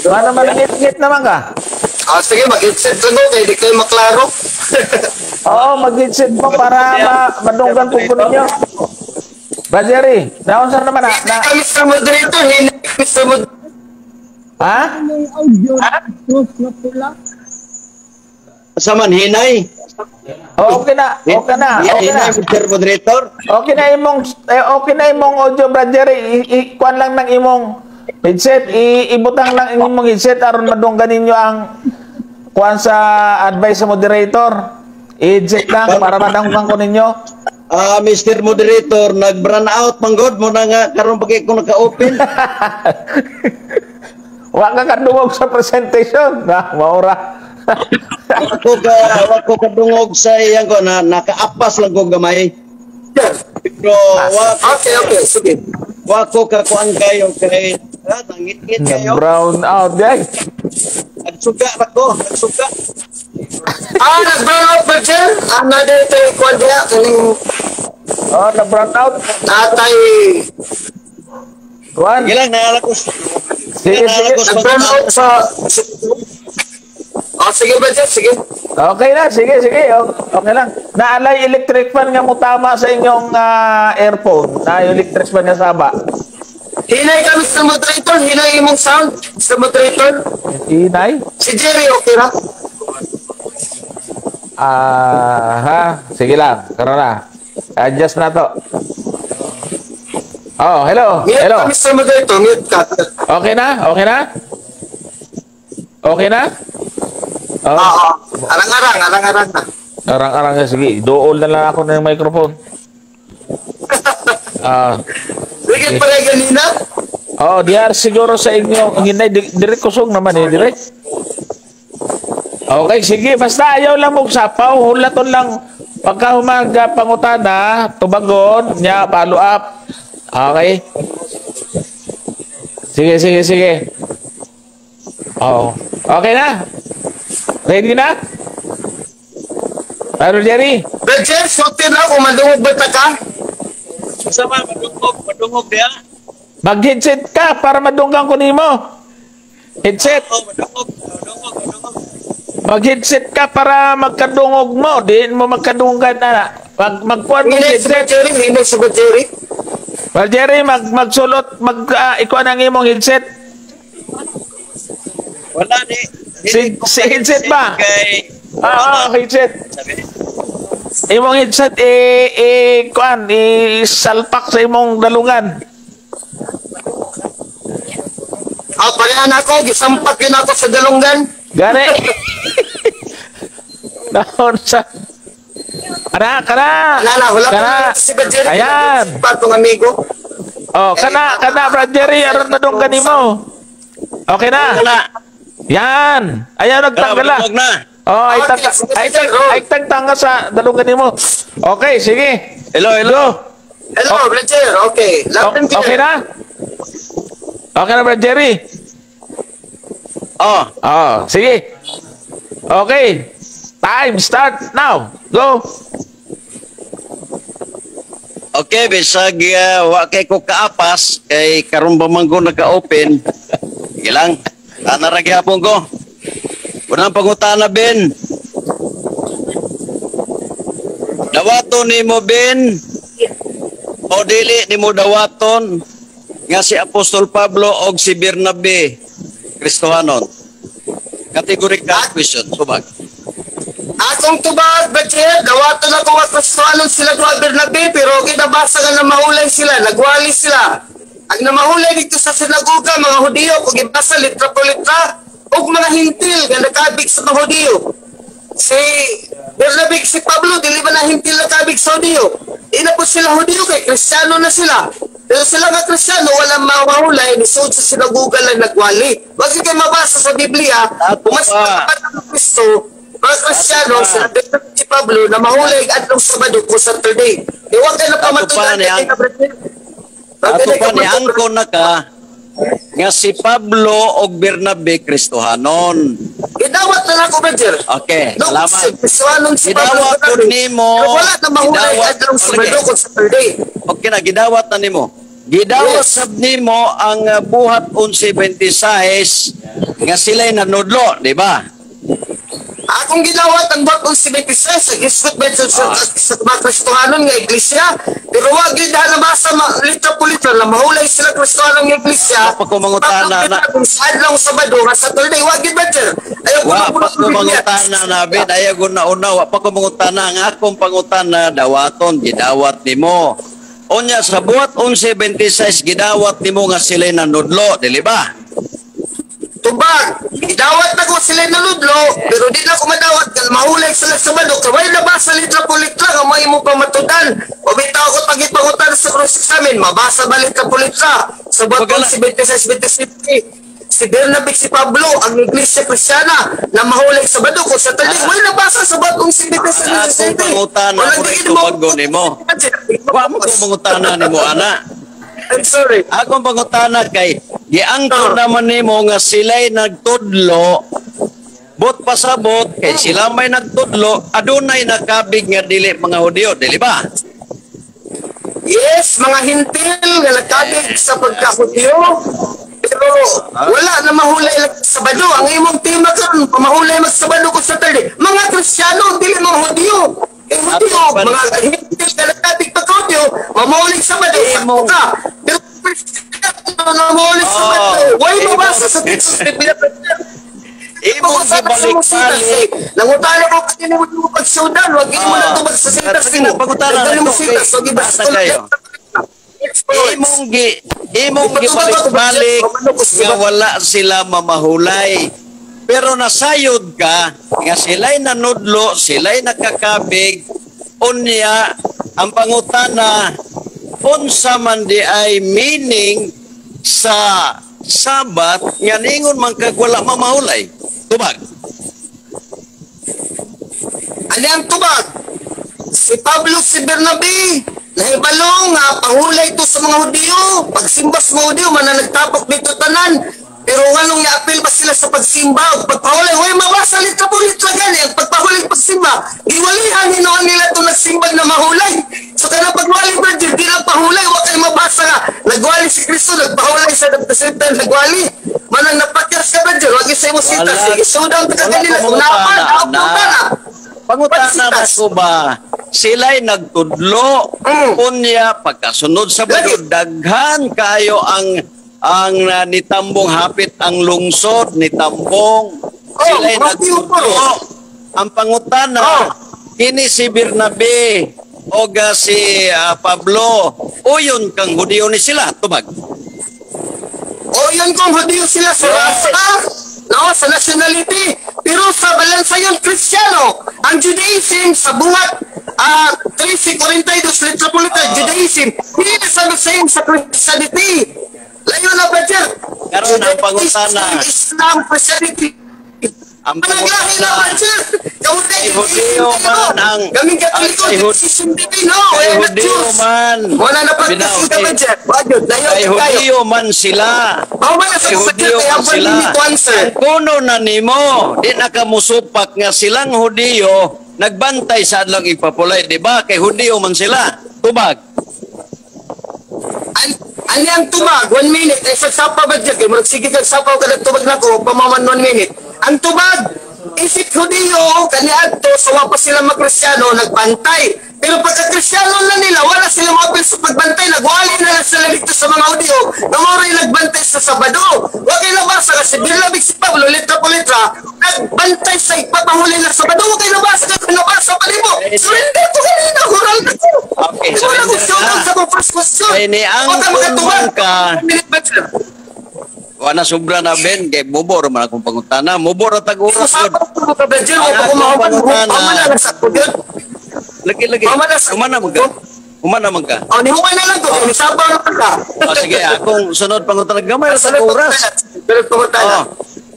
Para malingit-ngit naman ka. Ah, sige, mag-headset lang ko, kaya di kayo maklaro. Oo, mag-headset mo para madunggan po ko ninyo. Brother Jerry, naunsa naman na? Mr. Moderator, hindi Mr. Moderator. Ha? Asa man hinay? Oh, okay na, okay na, okay na. Hinay, Mr. Moderator. Okay na imong eh, okay na imong audio, Brother Jerry. Kuan lang ng imong headset, ibutang lang ang imong headset aron madunggan ninyo ang kuan sa advice sa moderator. I-headset lang para madunggan ko ninyo. Ah, Mr. Moderator, nag-run out man god mo na nga karon pa kay ko naka-open. Wa ka kadungog sa presentation. Na, maura. Wa ko kadungog sa iyang ko na nakaapas lang ko gamay. Pero wa Okay, sige. wa ko kakuan kayo kay nangit-ngit kayo. Brown out, guys. Nagsuga ra ko, nagsuga. Ah, nag-brown out ba dyan? Ah, na dito yung kwan diya, kaning Oh, na brown out. Tatay. Kuan. Sige lang, naala ko. Sige, sige. Nag-brown out sa. Oh, sige ba dyan? Sige. Okay na, sige, sige. Okay lang. Naalay electric fan nga mo tama sa inyong earphone. Na yung electric fan nga saba. Hinay ka, Mr. Moderator. Hinay imong sound, Mr. Moderator. Inay? Si Jerry, okay ra? Ah, ha? Sige lang. Karon na. Adjust na to. Oh, hello. Mute Hello. ka, Mr. Moderator. Mute ka. Okay na? Okay na? Okay na? Oh, Oo. Arang-arang, arang-arang na. Arang-arang na. Sige, dool na lang ako ng microphone. Ah, Sige pa rin ganina. Oh, diar siguro sa inyo, hinay direct kusog naman eh, direct. Okay, sige, basta ayaw lang mo sapaw, hulaton lang pagka humaga pangutana, tubagon, nya follow up. Okay. Sige, sige, sige. Oh. Okay na? Ready na? Brother Jerry? Brother, sulti na kung madungog ba ta ka? Asa man madungog, madungog diha. Mag-headset ka para madunggan ko nimo. Headset. Oh, madungog, madungog, madungog. Mag-headset ka para magkadungog mo. Di mo magkadunggan na. Magkuhan mo Hinay si headset. Jerry, hinay si Jerry. Well, Jerry, magsulot, ikuan ang imong headset. Wala ni. Si headset ba? Kay Ah, headset. sabi. Imong headset, kuan, salpak sa imong dalungan. Ah, parehan ako, gisampak yun ako sa dalunggan. Gani. Naon sa. Kana, kana. Wala na, wala Kana. pa si Jerry. Ayan. Pa itong amigo. Oh, kana, kana, Brad Jerry, aron madunggan nimo. Okay na. Wala. Yan. Ayan, nagtanggal na. Madungog na. Oh, ay tang Okay, sige, ay tang sir. ay tangtanga sa dalungan nimo. Okay, sige. Hello, hello. Hello, Brother. Okay. Loud and clear. Okay na? Okay na, Brad Jerry? Oh, Oh, sige. Okay. Time start now. Go. Okay, bisag wa kay ko kaapas kay karon ba man ko naka-open. Sige lang. Ana ra gyapon ko. Unang pangutana, Ben. Dawaton nimo, Ben, o dili nimo dawaton nga si Apostol Pablo og si Bernabe Kristohanon? Categorical question, tubag. Akong tubag, Brother, dawaton ako nga Kristohanon sila duha Bernabe, pero ginabasa nga namahulay sila, nagwali sila. Ang namahulay dito sa sinagoga, mga Hudiyo, kung ibasa litra po litra, ug mga Hintil nga nakabig sa mga Hudiyo. Si Bernabe, si Pablo, dili ba na Hintil nakabig sa Hudiyo? Di na po sila Hudiyo kay Kristiyano na sila. Pero sila nga Kristiyano, walang mahulay, nisud sa sinagoga lang nagwali. Wag kayo mabasa sa Biblia, Ato kung mas pa. Ang Kristo, mga Kristiyano, sila Bernabe, si Pablo, na mahulay adlong Sabado ko Saturday. Di wag kayo na Ato pa pamatulan ni kay brother. Wag Ato kayo pa ni pamatulan. angko na ka nga si Pablo og Bernabe Kristohanon. Gidawat na lang ko, brother. Okay, No, salamat. si Kristohanon si Pablo. Gidawat Bernabe. pud nimo. Pero wala na mahulay Gidawat- adlong Sabado Sige. ko Saturday. Okay na, gidawat na nimo. Gidawat sab nimo ang Buhat 11:26 nga sila'y nanudlo, di ba? Akong gidawat ang Buhat 11:26 sa gisgot ba sa mga Kristohanon nga iglesia. Pero wag yun na nabasa litra po litra na mahulay sila Kristohanon nga iglesia. Wa pa ko mangutana na. Kung sa adlong Sabado nga Saturday, wag yun, brother. Ayaw ko Wa na pa ko mangutana na, Ben, ayaw ko na una, wa pa ko mangutana. Ang akong pangutana dawaton, gidawat nimo. Unya sa Buhat 11:26 gidawat nimo nga sila'y nanudlo, dili ba? Tubag, gidawat na ko sila nanudlo, pero di na ko madawat kay mahulay sila sa Sabado. Kay wala nabasa litra po litra nga may imong pamatudan. O bitaw ko pagipangutan sa cross examine, mabasa ba litra po litra? Sa Buhat 11:26-27. Si Bernabe, si Pablo, ang Iglesia Kristiana na mahulay sa Sabado kung sa Saturday. Wala nabasa sa Buhat 11:26. Ang akong pangutana, Wala mo di itubago nimo. Wa mo ko mangutana nimo ana. I'm sorry. Akong pangutana kay giangkon naman nimo nga sila'y nagtudlo, bot pasabot kay sila may nagtudlo, adunay nakabig nga dili mga Hudiyo, dili ba? Yes, mga Hintil nga nakabig sa pagkahudyo. Pero wala na mahulay lang sa Sabado. Ang imong tema karon, pamahulay mag Sabado ko Saturday. Mga Kristiyano, dili mga Hudyo. Eh Hudyo, mga Hintil nga nakabig pagkahudyo, mamahulay Sabado, sakto ka. Pero Kristiyano na mahulay Sabado. Why mabasa sa teksto sa Biblia? Imong gibalik-balik. Nangutana ko kanina mo pagsudan, wag mo na ito magsasintas Sige na, pangutana na Dali mo ito. sintas, wag ibasa Basta kayo. Imong gibalik-balik nga wala sila mamahulay. Pero nasayod ka nga sila'y nanudlo, sila'y nakakabig, unya ang pangutana, unsa man di ay meaning sa Sabat nga ningon man kag wala mamahulay? Tubag. Ano ang tubag? Si Pablo, si Bernabe, nahibalo nga pahulay ito sa mga Hudiyo. Pagsimba sa mga Hudiyo, mananagtapok dito tanan. Pero nganong niapil ba sila sa pagsimba o pagpahulay? Uy, mabasa litra po litra gani ang pagpahulay pagsimba. Giwalihan hinuon nila itong nagsimbag na mahulay. So kanang pagwali, brother, di lang pahulay, wa kayo mabasa nga. Nagwali si Kristo, nagpahulay sa the same time, nagwali. Manang napakyas ka, brother, wag sa imo sita. Wala. Sige, sudan ka Wala kanila. ko Kung napan, mangutana ako na. na. Pangutana ba ko ba, sila'y nagtudlo, unya pagkasunod sa Lagi. Sabado, daghan kayo ang nitambong hapit ang lungsod, nitambong. Oh, Sila'y mga nagtudlo. Ang pangutana, kini si Bernabe o si Pablo, uyon kang Hudiyo ni sila, tubag. O yun kung Hudiyo sila sa rasa, no, sa nationality. Pero sa balansayon Kristiyano, ang Judaism sa Buhat 13:42 litra po litra, Judaism, hindi na sa same sa Christianity. Layo na, brother. Karon ang pangutana. Islam, Christianity. Ang Anong lahi na, pangutana, brother? Kaunay, Kay Hudiyo man Kaming Katoliko, Judaism din, no? kay We're not Hudiyo Jews. man. Wala na practice Binaw, ka, brother. Wag yun, layo Kay kayo. Hudiyo man sila. Oh, wala sa Kay brother, Hudiyo kaya man sila. 1 minute to answer. Ang kuno na nimo, di na ka musupak nga silang Hudiyo nagbantay sa adlong ipapulay, di ba? Kay Hudiyo man sila. Tubag. Ani ang tubag, 1 minute, eh, sa sapa ba dyan? Kaya murag sige kag sapa ka nagtubag na ko, pamaman 1 minute. Ang tubag, isip Hudiyo, kani adto, sa wa pa sila makristyano, nagbantay. Pero pagka Kristiyano na nila, wala sila maapil sa pagbantay. Nagwali na lang sila dito sa mga Hudyo na mao nagbantay sa Sabado. Wa kay nabasa kasi Bernabe, si Pablo, letra po letra, nagbantay sa ipapahuli na Sabado. Wa kay nabasa kasi nabasa pa nimo. Surrender ko kanina, hural na ko. Okay, Wala ko surrender showdown na. Sa akong first question. Kay ni ang Wa ka makatubag. ka. Minute ba, sir? Wala, sobra na, Ben, kay mubor man akong pangutana. Mubor ra tag oras yun. Usapan ko ka, Brother, Ang wa pa ko akong mahuman. pangutana. Human na lang sa ko yun. Lagi lagi. Human na sa Humana man ka. Humana man ka. Oh, ni human na lang ko. Ni sabaw na ka. Oh, sige, akong sunod pangutana, gamay ra tag oras. Sunod pangutana. Oh.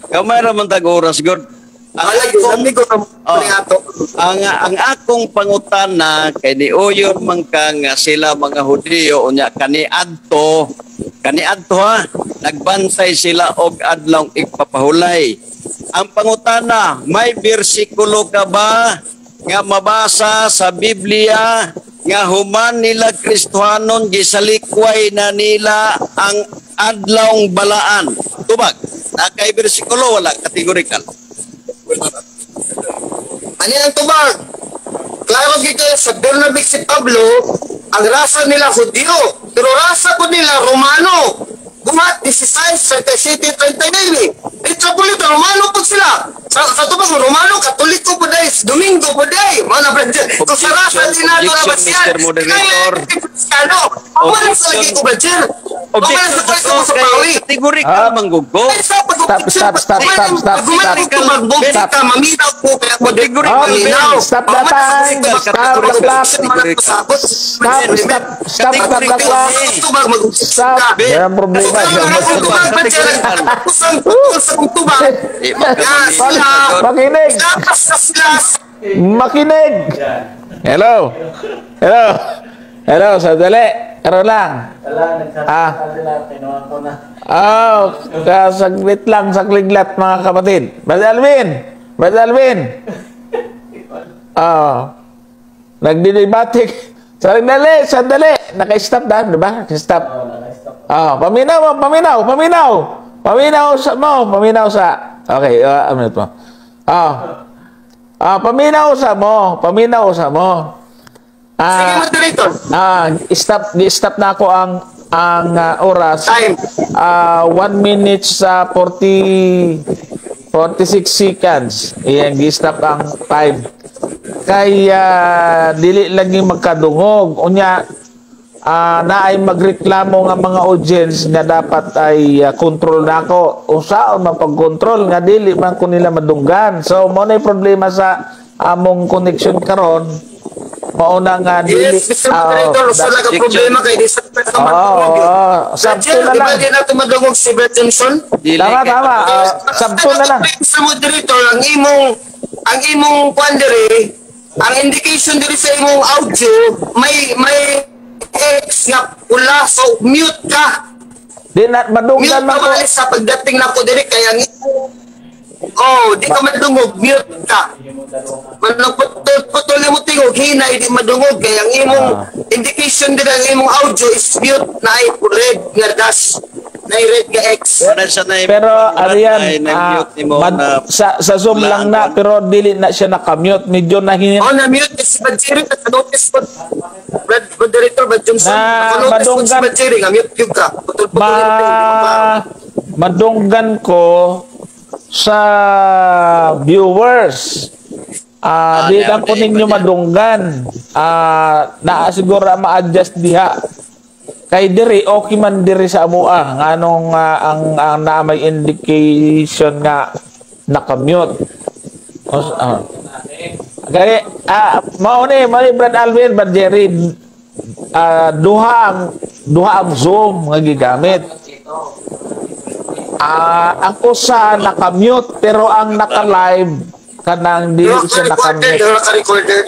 Gamay ra man tag oras gud. Ang Alay, akong amigo ka Oh. ni ato. Ang akong pangutana kay niuyon man ka nga sila mga Hudiyo unya kaniadto kaniadto ha, nagbantay sila og adlaw igpapahulay. Ang pangutana, may bersikulo ka ba nga mabasa sa Biblia nga human nila Kristohanon, gisalikway na nila ang adlawng balaan? Tubag. Na kay bersikulo, wala, categorical? Ani ang tubag? Klaro gid kayo sa Bernabe, si Pablo, ang rasa nila Hudyo, pero rasa po nila Romano. Buhat 16, 37, 39. Ito po nito, Romano po sila. Sa tubag, Romano, Katoliko po dahil, Domingo po dahil. Mga brother, kung sa rasa din nato na Objection, ba siya? Mr. Moderator. Kristiano. Wala sa lagi ko, brother. Wala sa Objection ko sa pawi. Categorical Ah. man gud ko. Stop, stop, stop, stop, stop, stop. Stop. Categorical. Stop the time. Stop the clock. Stop, stop, stop, stop the clock. Stop. Meron problema. Eh, Makinig. Makinig. Hello. Hello. Hello, sandali. Karoon lang. Ah. Oh, saglit lang, sagliglat, mga kapatid. Brother Alvin! Brother Alvin! Oh. Nagdidebate. Sandali, sandali. Naka-stop na, di ba? Naka-stop. Oh, paminaw mo, paminaw, paminaw. Paminaw sa mo, paminaw sa. Okay, ano ito? Oh. Ah, paminaw sa mo, paminaw sa mo. Sige, Ah, moderator. ah, stop, stop na ako ang oras. Time. Ah, 1 minute sa 40 46 seconds. Iyan gi-stop ang time. Kaya dili lagi magkadungog. Unya naay magreklamo nga mga audience nga dapat ay control na ako. Usaon man pag-control nga dili man ko nila madunggan? So mo na problema sa among connection karon. Mauna nga dili Yes, Mr. Moderator, usa lang ang problema kay di sa Oo, oh, sabto na Di ba lang. di nato madungog si Brad Johnson? Dili Tama, kay- tama. Ah, sabto na lang. Mr. Moderator, ang imong kwan diri, ang indication diri sa imong audio, may X nga pula, so mute ka. Di na madunggan Mute man ka ko. bali sa pagdating nako diri kay ang Oh, di ka madungog, mute ka. Manong putol putol mo tingog, hinay di madungog kay ang imong indication diri, ang imong audio is mute na ay red nga dash, na ay red nga X. Wala siya na Pero ariyan, na mute nimo na sa Zoom lang na, pero dili na siya nakamute. Medyo nahin Oh, na-mute si Brad Jerry, naka-notice ko. Brad, Moderator, Brad Johnson, Na naka-notice ko si Brad Jerry, nga mute yun ka. Putol-putol ma yung tingog, di ba? madunggan ko sa viewers. Ah, Ah, di lang ko di, ninyo iba niya. madunggan. Ah, naa siguro ma-adjust diha. Kay diri okay man diri sa amoa nganong ang naa may indication nga naka-mute. Kaya mao ni mao ni Brad Alvin, Brad Jerry, duha ang Zoom nga gigamit. Ah, ang usa naka-mute pero ang naka-live kanang dili Duha siya ka recorder, naka-mute. duha ka recorder.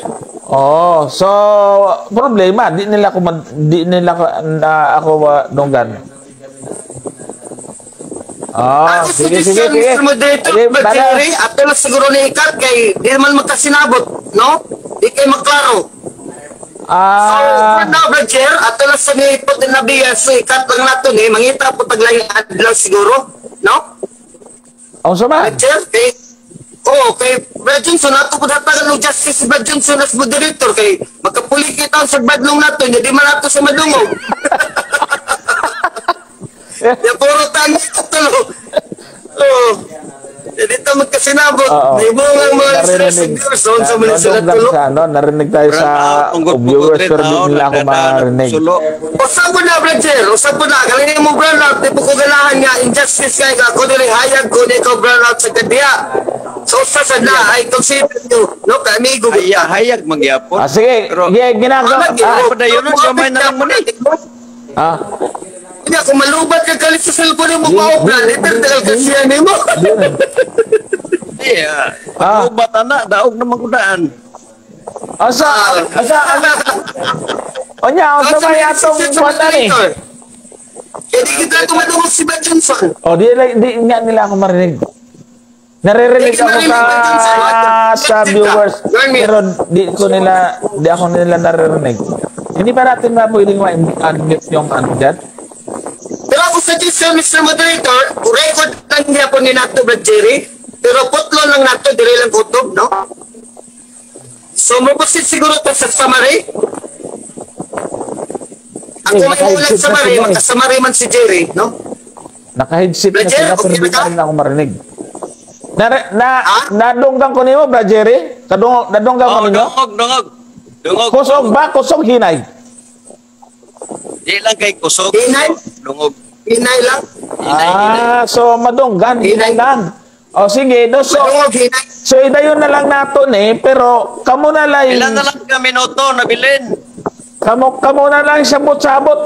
Oh, so problema di nila na ako dunggan. Ah, Ako sige sige suggestion, sige. Mr. Moderator, Sige, Brad brother. Jerry, ato lang siguro ni ikat kay di man magkasinabot, no? Di kay maklaro. So, for now, Brad Jer, ato lang sa ni put na biya, so ikat lang nato ni, mangita po taglayng adlaw siguro, no? Unsa man? Brad Jer, kay Oh, kay Brad Johnson, ato po datagan ng justice si Brad Johnson as moderator kay magkapu Magpulikit ang sa badlong nato, di man nato sa madungog. Ya puro tangi tulo. Oh. Dito magkasinabot. Oo. May bungang mga listeners and Narinig. viewers doon sa mga sila Nadunggan tulo. sa ano, narinig tayo sa viewers pero di nila ako marinig. Sulo. Usap ko na, Brother. Usap ko na. Galing mo brown out. Di po ko ganahan nga. Injustice nga. Ako dili hayag ko ni ikaw brown out sa kadiya. So usa sa na, I consider you. No, ka-amigo. Hayag, hayag magyapon. Ah, sige, Pero, sige, ginagawa. Ah, padayon nun, gamay na lang mo ni. ah, Hindi, kung malubat ka galit sa cellphone mo, pa plan. Iter, tagal kasi yan mo. Eh, Ah. paglubat ana, daog na magudaan. Asa, asa, asa. Onya, asa may atong kwan ni? Eh, di kita tumadungog si Brad Johnson. Oh, di, di nga nila ako marinig. Naririnig ako sa viewers, pero di ko nila, di ako nila naririnig. Hindi ba natin ba pwedeng ma-unmute yung ano dyan? Pero ako suggestion, Mr. Moderator, record lang niya po ni nato, Brad Jerry. Pero putlo lang nato, dire lang kutob, no? So, mo-proceed siguro to sa summary. Ako Eh, may ulat naka-headset na summary, sila eh. magka-summary man si Jerry, no? Naka-headset na Brad Jerry, sila pero okay di ba pa ka? rin ako marinig. Na, na, Ah? Nadunggan ko nimo, Brad Jerry? Nadunggan ko Oh, ninyo? dungog, dungog. Dungog. Kusog ba? Kusog hinay? Di lang kay kusog. Hinay? Dungog. Hinay lang. Hinay, hinay. Ah, so madunggan, hinay Hinay. lang. O sige, do, so, Madungog, hinay. so idayon na lang nato ni, pero kamo na lang, Ilan na lang ka minuto nabilin? kamo na lang sabot-sabot.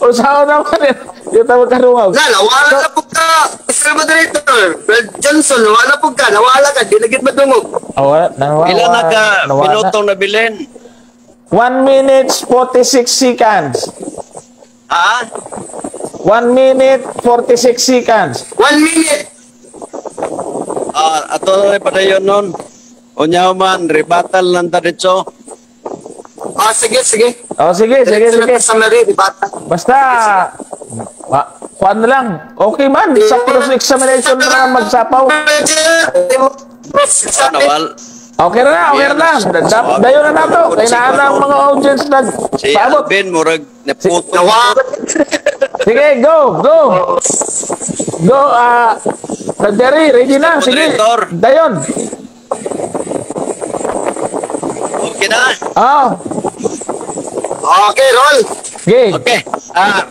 Usaw naman eh. Di ta magkarungaw. Wala, wala na po ka, Mr. Moderator. Brad Johnson, wala po ka, nawala ka, di lagit madungog. Oh, wala, nawala, Ilan na ka nawala. minuto nabilin? 1 minute 46 seconds. Ha? 1 minute 46 seconds. 1 minute. Ah, ato na padayon nun. Unya man, rebuttal lang ta diretso. Ah, sige, sige. Oh, sige, sige, Diretso na sige. to summary, di ba? Basta, kuan na lang. Okay man, sa cross-examination na lang magsapaw. Oh, nawal. Okay na, okay na. Dayon na nato. Kay naa na ang mga audience nag Si paabot. Alvin, murag naputo. Nawa. Sige, go, go. Go, ah, Brad Jerry, ready na. Sige, Moderator. dayon. Okay na? Ah, Okay, roll. sige. Okay. Ah,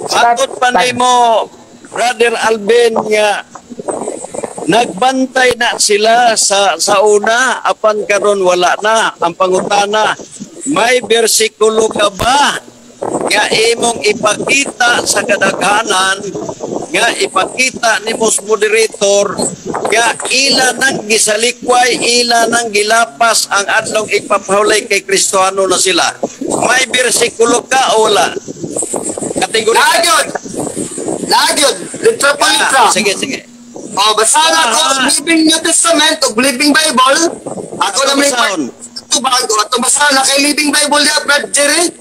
Start Matod pa time. nimo, Brother Alvin, nga nagbantay na sila sa una apan karon wala na. Ang pangutana, may bersikulo ka ba nga imong ipakita sa kadaghanan, nga ipakita ni most moderator nga ila nang gisalikway, ila nang gilapas ang adlong ipapahulay kay Kristohano na sila? May bersikulo ka o wala? Kategory. Lagyon. Lagyon. Litra po litra. Ah, sige, sige. Oh, basta na ako, Living New Testament o Living Bible. Ako na may Basahon. tubag o atong basa na kay Living Bible niya, Brad Jerry.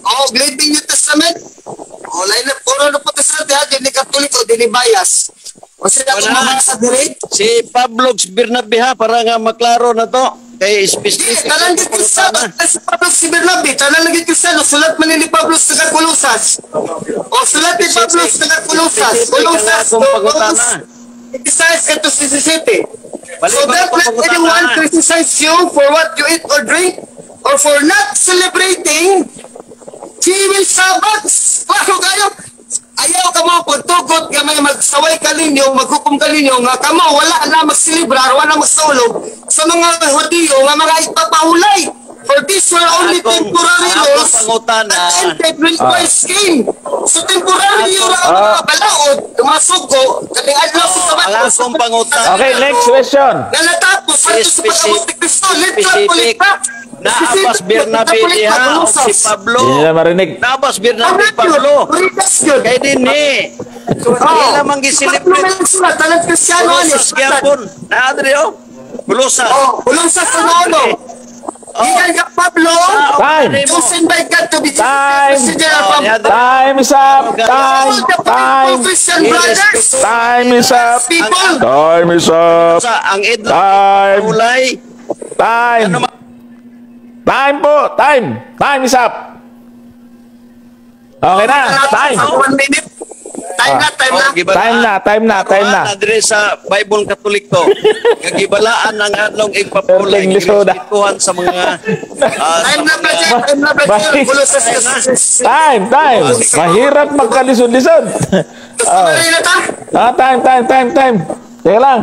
O, Living New Testament. O, lain na, puro na Protestante ha, di ni Katoliko, di ni bias. O sila Wala. kung mabasa diri. Si Pablo Bernabe ha, para nga maklaro na to. Kay Di, specific. tanan gid Kristiyano, si Pablo si Bernabe, tanan lagi Kristiyano, sulat man ni Pablo sa Colosas. O sulat ni Pablo sa Colosas, Specific Colosas, ang akong pangutana. Criticize ka to 67. Balik So ba don't ako let pangutana? anyone criticize you for what you eat or drink or for not celebrating Jewish Sabbaths. Klaro kayo. Ayaw ka mo pagtugot nga may magsaway ka ninyo, maghukom ka ninyo, nga kamo wala na magselebrar, wala magsaulog sa mga Hudiyo nga mga ipapahulay. For these were only temporary Akong laws pangutana. that ended when Christ came. So temporary yung mga balaod, yung mga sugo, kaning adlaw sa Sabat. Ang akong pangutana. Okay, next question. Nga natapos, sa pag-abot ni Kristo, literal Specific. po. Naabas Bernabe diha o si Pablo. Hindi nila marinig. Naabas Bernabe Pablo. Kay dinhi. Ila man Pablo gi-celebrate. man sulat, tanan Kristiyano ani. Colosas gyapon. Naa diri oh. Colosas. Oh, Colosas 1:1. Gikan ka Pablo, Time. chosen by God to be Jesus Time. messenger of Time is up. Time. All the Time. Christian brothers, Time is up. people. Time is up. Sa ang edad Time. ulay Time. ano. Time po, time. Time is up. Okay na, time. 1 minute. Time na, time na. Oh, gibalaan. Time na, time na, time na. Karuan diri sa Bible Katoliko nga gibalaan ang adlong igpapulay, Perting lisoda. girespetuhan sa mga Time sa na, Brother. Time na, Brother. Bye. Colosas. Time, time. Mahirap magkalisod-lisod. Summary na ta. Ah, time, time, time, time. Teka lang.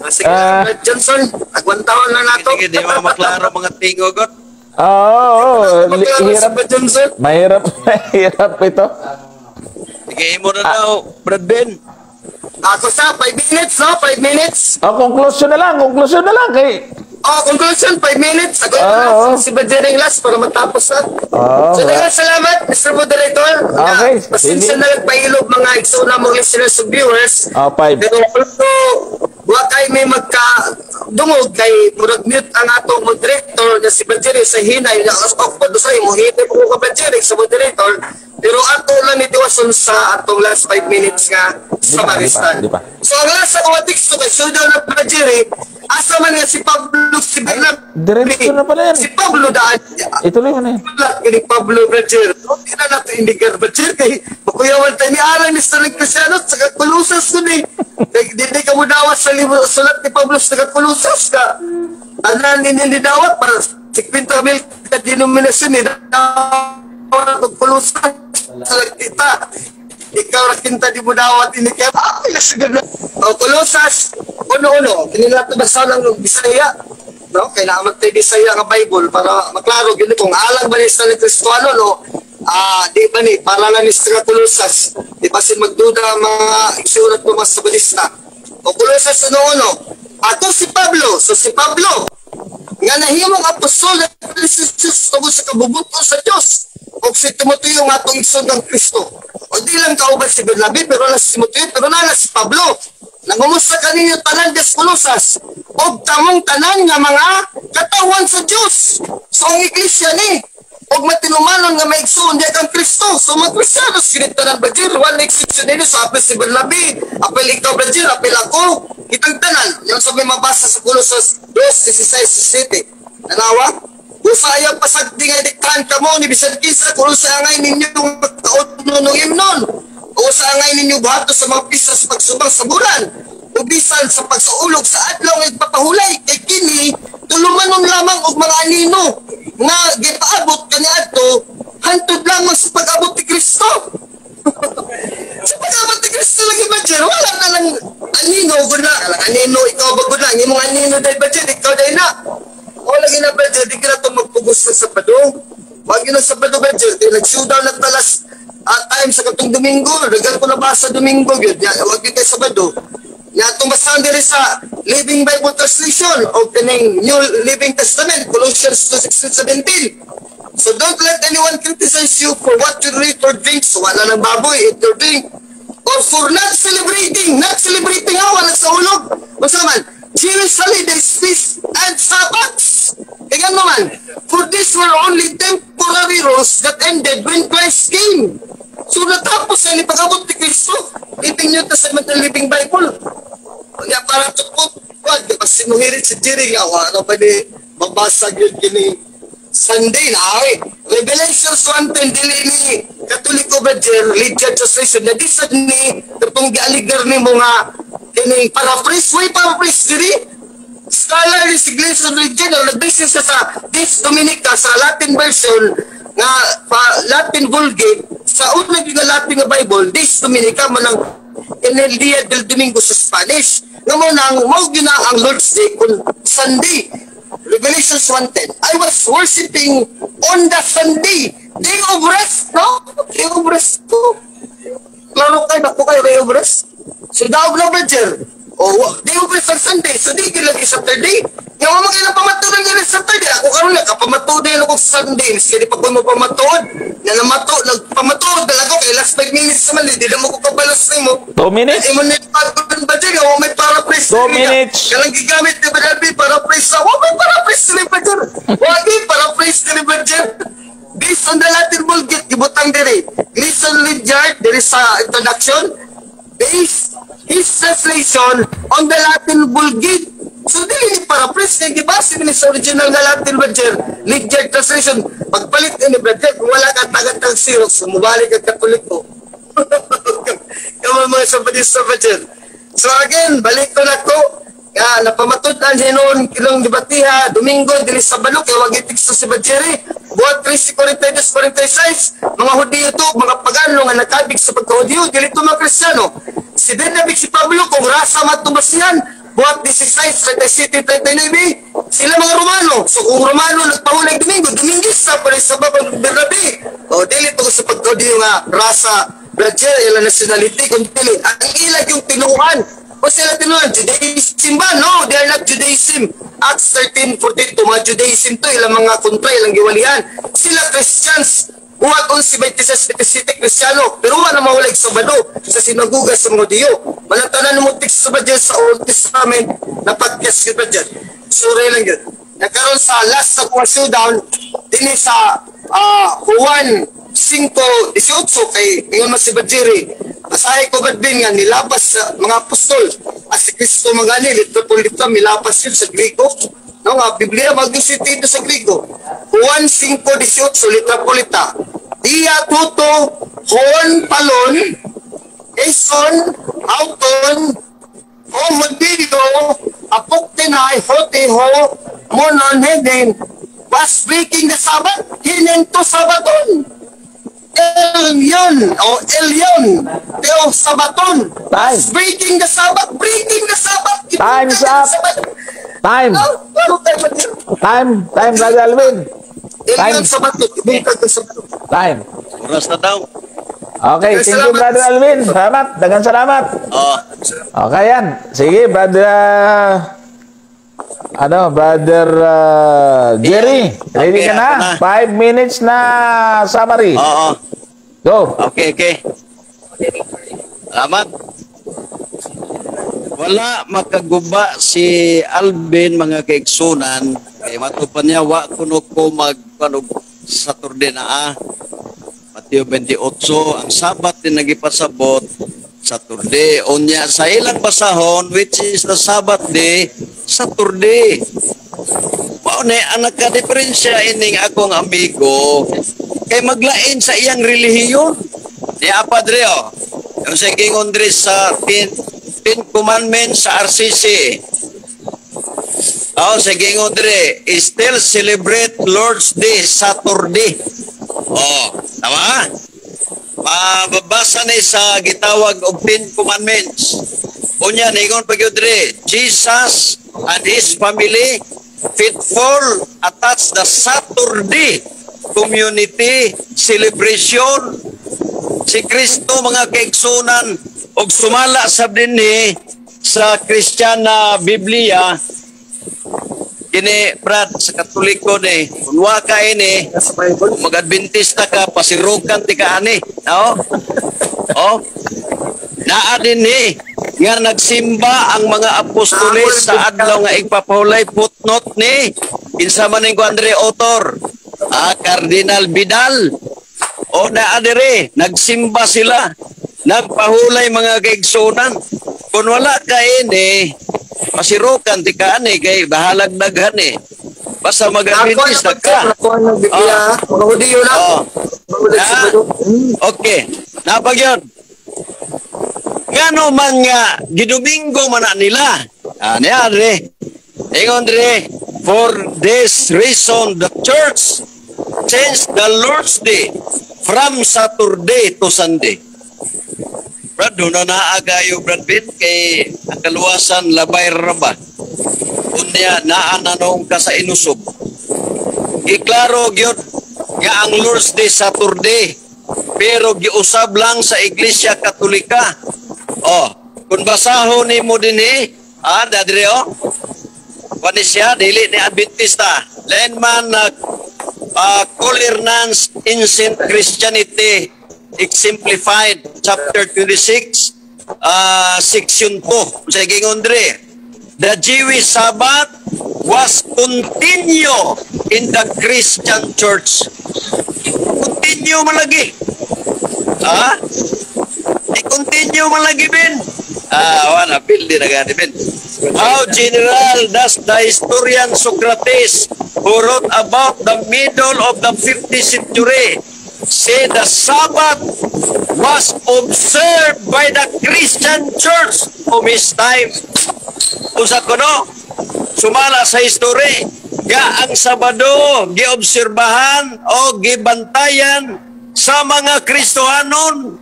Ah, sige, Ah. Brad Johnson. Agwantawan na nato. Sige, di ba maklaro mga tingogot? Oo, oh, Maklaro si hirap. Brad Johnson. Mahirap, mahirap ito. Sige, imo na daw, Brad Ben. Ako sa 5 minutes, no? 5 minutes. Oh, conclusion na lang, conclusion na lang kay Oh, conclusion, 5 minutes. Ako na si Brad Jering last para matapos na. Oo. So, daghang salamat, Mr. Moderator. Okay. Na, pasensya Sige. na lang pailog mga igsoon na mga listeners and viewers. Oh, 5. Pero although, wa kay may magka dungog kay murag mute ang atong moderator na si Brad Jerry sa hinay na awkward sa imo hinay po ka, Brad Jerry, sa moderator, pero ato lang nitiwason sa atong last 5 minutes nga Di sa pa, di pa, Maristan. di pa. So ang last sa mga teksto kay sudaw na Brad Jerry, asa man nga si Pablo, si Bernard, Diretso na pala yan. si Pablo daan Ituloy mo na yan. sulat ni Pablo, Brad Jerry. No, di na nato indigar, Brad Jerry, kay makuyawan tayo ni aral ni sa Cristiano sa Kulusas kun eh. Kay di ka mo dawat sa libro sulat ni Pablo sa Kulusas ka. Tanan ni ni dawat para 50 mil ka denominasyon ni dawat og Kulusas sa kita. Ikaw ra kinta di mo dawat ini kaya ah siguro na. O Kulusas 1:1 kini nato basa ng Bisaya. No, kay naa tay Bisaya nga Bible para maklaro gyud kung alang ba ni sa Kristoano, no, ah, di ba ni para lang ni sa Kulusas, di ba sin magduda ang mga igsurat mo mga Sabadista. O Kulusas 1:1. Ako si Pablo, so si Pablo nga nahimong apostol ni Jesus tungod sa kabubuton sa Dios ug si Timoteo nga atong igsoon ng Kristo. O di lang kauban si Bernabe pero na si Timoteo pero na si Pablo. Nangumusta kaninyo tanan des Colosas og tamong tanan nga mga katawan sa Dios. So ang iglesia ni og matinumanon nga maigsoon diya kang Kristo. So mga Kristiyano, sinit tanan, Brother, one exception nini so apil si Bernabe, apil ikaw, Brother, apil ako, kitang tanan. Yan sa may mabasa sa Colosas 2, 16, 17. Nanawa? Kung sa ayaw pasagdi nga diktahan kamo ni bisan kinsa kung sa angay ninyo kaudno ng imnon o sa angay ninyo buhato sa mga pista sa pagsubang sa bulan o bisan sa pagsaulog sa adlaw nga igpapahulay, kay kini tulumanon lamang og mga anino nga gipaabot kaniadto hantod lamang sa pag-abot ni Kristo. Sa pag-abot ni Kristo lagi ba dyan, wala na lang anino gud na. Alang anino ikaw ba gud na? Ang imong anino dahil ba dyan, ikaw dahil na. O lagi na ba dyan, di ka na ito magpugos sa Sabado. Wag yun ang Sabado ba dyan, kaya nag-showdown na talas at time sa katong Domingo, dagan ko nabasa Domingo yun, ya, wag yun kay Sabado. Ya, itong basahan diri sa Living Bible Translation o kining New Living Testament, Colossians 2, 16, 17. So don't let anyone criticize you for what you eat or drink. So wala nang baboy, eat or drink. Or for not celebrating. Not celebrating ha, wala sa ulog. Basta man, Jewish holidays, feasts, and Sabbaths. Kaya naman, for these were only temporary rules that ended when Christ came. So natapos na ni pag-abot ni Kristo. Living New Testament and Living Bible. Kaya para tukot, wag, di ba sinuhirit si Jerry nga, ano pa ni mabasag yun kini Sunday na ay. Revelations 1:10 dili ni Katoliko ba jer Lydia Translation na di sad ni katong gialigar ni mo nga kining paraphrase, way paraphrase diri. Scholar ni si Gleason Regional nagbase siya sa Dies Dominica sa Latin version nga pa, Latin Vulgate sa una gyud nga Latin nga Bible. Dies Dominica man ang en el día del Domingo sa Spanish nga mo nang mao gyud na ang Lord's Day kung Sunday. Revelations 1:10, I was worshiping on the Sunday, day of rest, no, day of rest to. Klaro kay nako kay day of rest. So daog na brother. O day of rest ang Sunday. So di gyud lagi Saturday. Nga mo mga pamatuod nga Saturday. Ako karon lang kapamatuod ako sa Sunday. Miski di pa ko mo pamatuod. Nga namato nagpamatuod na lang ako kay last 5 minutes naman di na mo ko kabalos nimo. 2 minutes. Imo ni pagod ba dyan? Wa may paraphrase. 2 minutes. Kanang gigamit ni Badabi paraphrase na. Wa may paraphrase ni Brother. Wa gi paraphrase ni Brother. Based on the Latin Vulgate, gibutang diri. Gleason Ledyard, diri sa introduction, based his translation on the Latin Vulgate. So dili ni paraphrase kay gibase ni sa original nga Latin, brother, Ledyard translation. Pagpalit ni, brother, kung wala ka tagad Xerox, mubalik ka Katoliko. Kamo mga Sabadista, brother. So again, balik ko na ko nga napamatud-an hinuon kilong debatiha Domingo dili Sabado kay wag itikso si Bajeri. Buhat 13:42 46, mga Hudiyo to, mga pagano nga nakabig sa pagkahudiyo, dili to mga Kristiyano. Si Bernabe, si Pablo, kung rasa matubasihan, Buhat 16, 37, 39, sila mga Romano. So kung Romano nagpahulay Domingo, Domingista pa rin sa babang Bernabe. O dili to sa pagkahudiyo nga rasa, brother, ila nationality, kung dili ang ilag yung tinuan o sila tinuan, Judaism ba? No, they are not Judaism. Acts 13:42, mga Judaism to, ilang mga kontra, ilang giwalihan. Sila Christians. Buhat 11:26, 27, Kristiyano. Pero wala na mahulag Sabado sa sinaguga sa mga Diyo. Malatanan mo teksto ba dyan sa Old Testament na podcast yun ba dyan? Sorry lang yun. Nagkaroon sa last sa kuha showdown, din sa Juan 5:18 kay ingon man si Bajiri. Basahin ko ba din nga nilapas sa mga apostol as si Kristo mangani literal po literal milapas yun sa Grego. No nga Biblia mag-sentido sa Grego. Juan 5:18, literal po lita. Dia tuto hon palon eson auton o Hudiyo apoktenai hote ho monon heden was breaking the Sabbath hinento Sabaton Elyon o Elyon Teo Sabaton. Time. Breaking the Sabbath, breaking the Sabbath. Time's up. Time. Time. Time, Brother Alvin. Time. Elyon Sabaton, ibungkag ang Sabaton. Time. Oras na daw. Okay, thank you, Brother Alvin. Salamat. Daghang salamat. Oh. Okay yan. Sige, Brother ano, Brother Jerry. Ready Okay, ka na? Ako na. 5 minutes na summary. Oo. Go. Okay. Salamat. Wala makaguba si Alvin, mga kaigsunan, kay matupan niya wa kuno ko magpanog Saturday na ah. Mateo 28, ang Sabat din nagipasabot Saturday. Unya sa ilang basahon, which is the Sabbath day, Saturday. Mao ni ang nagka-diferensya ining akong amigo kay maglain sa iyang relihiyon. Di padre oh. Yung sa King Andres sa Ten Commandments sa RCC. Oh, sa King Andre, still celebrate Lord's Day, Saturday. Oh, tama? Mababasa ni sa gitawag og Ten Commandments. Unya, ningon pa gyud dre, Jesus and his family faithful attach the Saturday community celebration. Si Kristo, mga kaigsunan, og sumala sa dinhi sa Christian na Biblia kini, Brad, sa Katoliko ni kung wa ka ini Sa Bible. Mag-Adventista ka, pasirukan ti ka ani, no? Oh, naa dinhi nga nagsimba ang mga apostoles sa adlaw nga igpapahulay. Footnote ni kinsa man ning Andre author, ah, Cardinal Vidal. O naa dire nagsimba sila, nagpahulay, mga kaigsunan. Kung wala ka ini, pasirukan ti ka ani kay bahalag daghan eh, basta mag-Adventista ka. Ako ang Biblia, mga Hudiyo na. Oh. Mga Ah. Okay. Napag yun. Ngano man nga, gidomingo man na nila. Ah, niya, Andre. Ingon dre, for this reason, the church changed the Lord's Day from Saturday to Sunday. Brad, doon na naa kayo, Brad Bin, kay ang kaluwasan labay ra ba? Unya, naa na noong ka sa inusob. Giklaro gyud nga ang Lord's Day Saturday, pero giusab lang sa Iglesia Katolika. Oh, kung basahon nimo dinhi, ah, dadre oh. Kuan siya dili ni Adventista. Lain man na Colernan Ancient Christianity Exemplified, chapter 26, section 2. Sa gingon dre, the Jewish Sabbath was continue in the Christian Church. Continue man lagi. Ha? I-continue man lagi, Ben. Ah, wala, pildi na gani, Ben. How general does the historian Socrates, who wrote about the middle of the 5th century, say the Sabbath was observed by the Christian Church of his time? Usa ko no, sumala sa history, nga ang Sabado giobserbahan o gibantayan sa mga Kristohanon.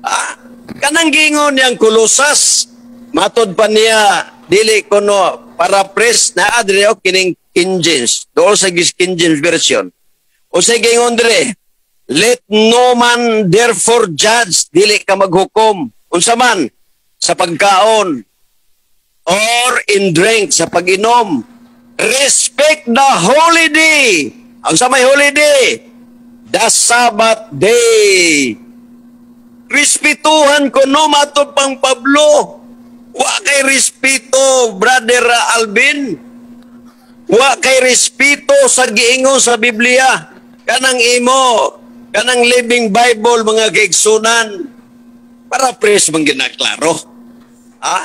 Ah, kanang gingon niyang Kolosas, matod pa niya, dili kuno paraphrase na adre o kining King James, doon sa King James Version. O sa gingon dire, "Let no man therefore judge," dili ka maghukom. Unsa man, sa pagkaon, or in drink, sa pag-inom. Respect the holiday. Ang sa may holiday? The Sabbath day. Respetuhan ko no, matod pang Pablo. Wa kay respeto, Brother Alvin. Wa kay respeto sa giingon sa Biblia. Kanang imo, kanang Living Bible, mga kaigsunan. Paraphrase man ginaklaro. Ha?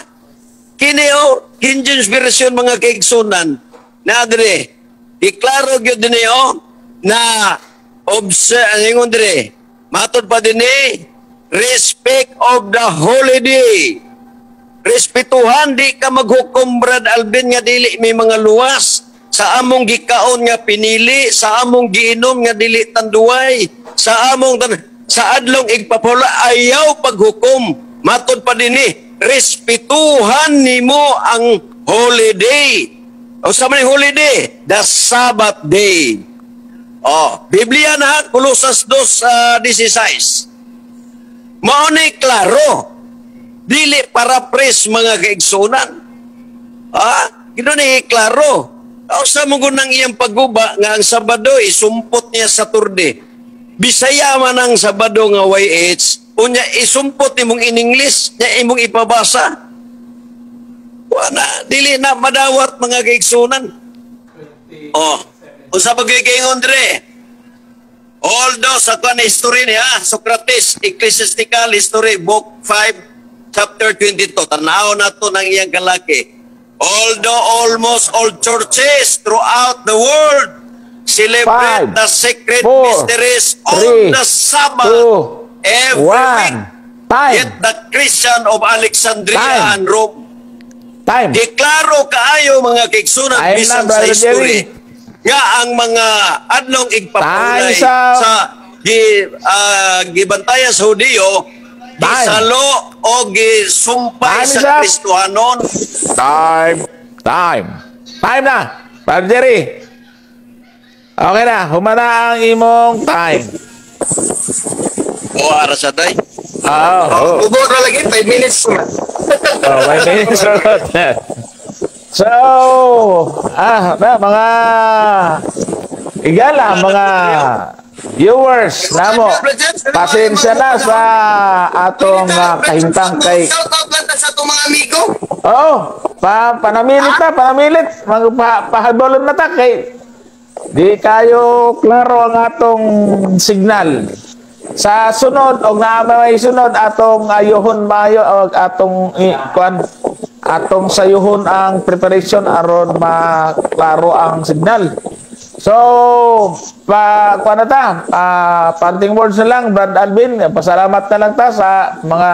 Kini oh, King James Version, mga kaigsunan, na dire, iklaro gyud dinhi oh, na observe, ingon dire, matod pa dinhi, respect of the holiday. Respetuhan, di ka maghukom, Brad Alvin, nga dili may mga luwas sa among gikaon nga pinili, sa among giinom nga dili tanduay, sa among sa adlong igpapula, ayaw paghukom. Matod pa dinhi, respetuhan nimo ang holiday. O sa man holiday? The Sabbath day. Oh, Biblia na, Kolosas 2, 16. Mao ni klaro. Dili paraphrase, mga kaigsunan. Ah, gino ni klaro. Sa mo nang iyang pagguba nga ang Sabado isumpot niya sa Saturday. Bisaya man ang Sabado nga YH, unya isumpot nimong in English, nya imong ipabasa. Wala, dili na madawat, mga kaigsunan. Oh, unsa ba gyud ingon dire? Although sa kuan history niya, Socrates, Ecclesiastical History, Book 5, Chapter 22, tanaw na to ng iyang kalaki. Although almost all churches throughout the world celebrate Five, the sacred four, mysteries on three, the Sabbath two, every one. week, Time. yet the Christian of Alexandria Time. and Rome Time. Deklaro kaayo, mga kaigsunan, Time na, bisan sa Brother history Jerry. Nga ang mga adlong igpapulay Time sa- sa gibantayan sa Hudiyo Time. gisalo o gisumpay Time sa is up. Kristohanon. Time. Time. Time na. Brother Jerry. Okay na. Humana ang imong time. O ara sa day. Oo. Oh, Ubo ra lagi 5 minutes man. Oh, 5 minutes. So, na, mga igala, mga viewers namo. Pasensya na sa atong kahimtang kay Shout out lang ta sa atong mga amigo. Oh, panamilit na, panamilit. Pahabolon na ta kay di kayo klaro ang atong signal. Sa sunod og naa may sunod, atong ayuhon maayo og atong kuan, atong sayuhon ang preparation aron maklaro ang signal. So, pa kuan na ta, parting words na lang, Brad Alvin, pasalamat na lang ta sa mga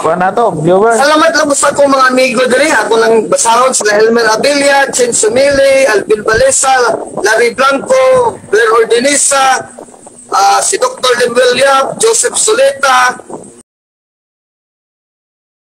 kuan na to, viewers. Salamat lang sa akong mga amigo diri. Ako nang basahon sila: Elmer Abilia, Chen Sumili, Alvin Balesa, Larry Blanco, Blair Ordinisa, si Dr. Lemuel Yap, Joseph Soleta,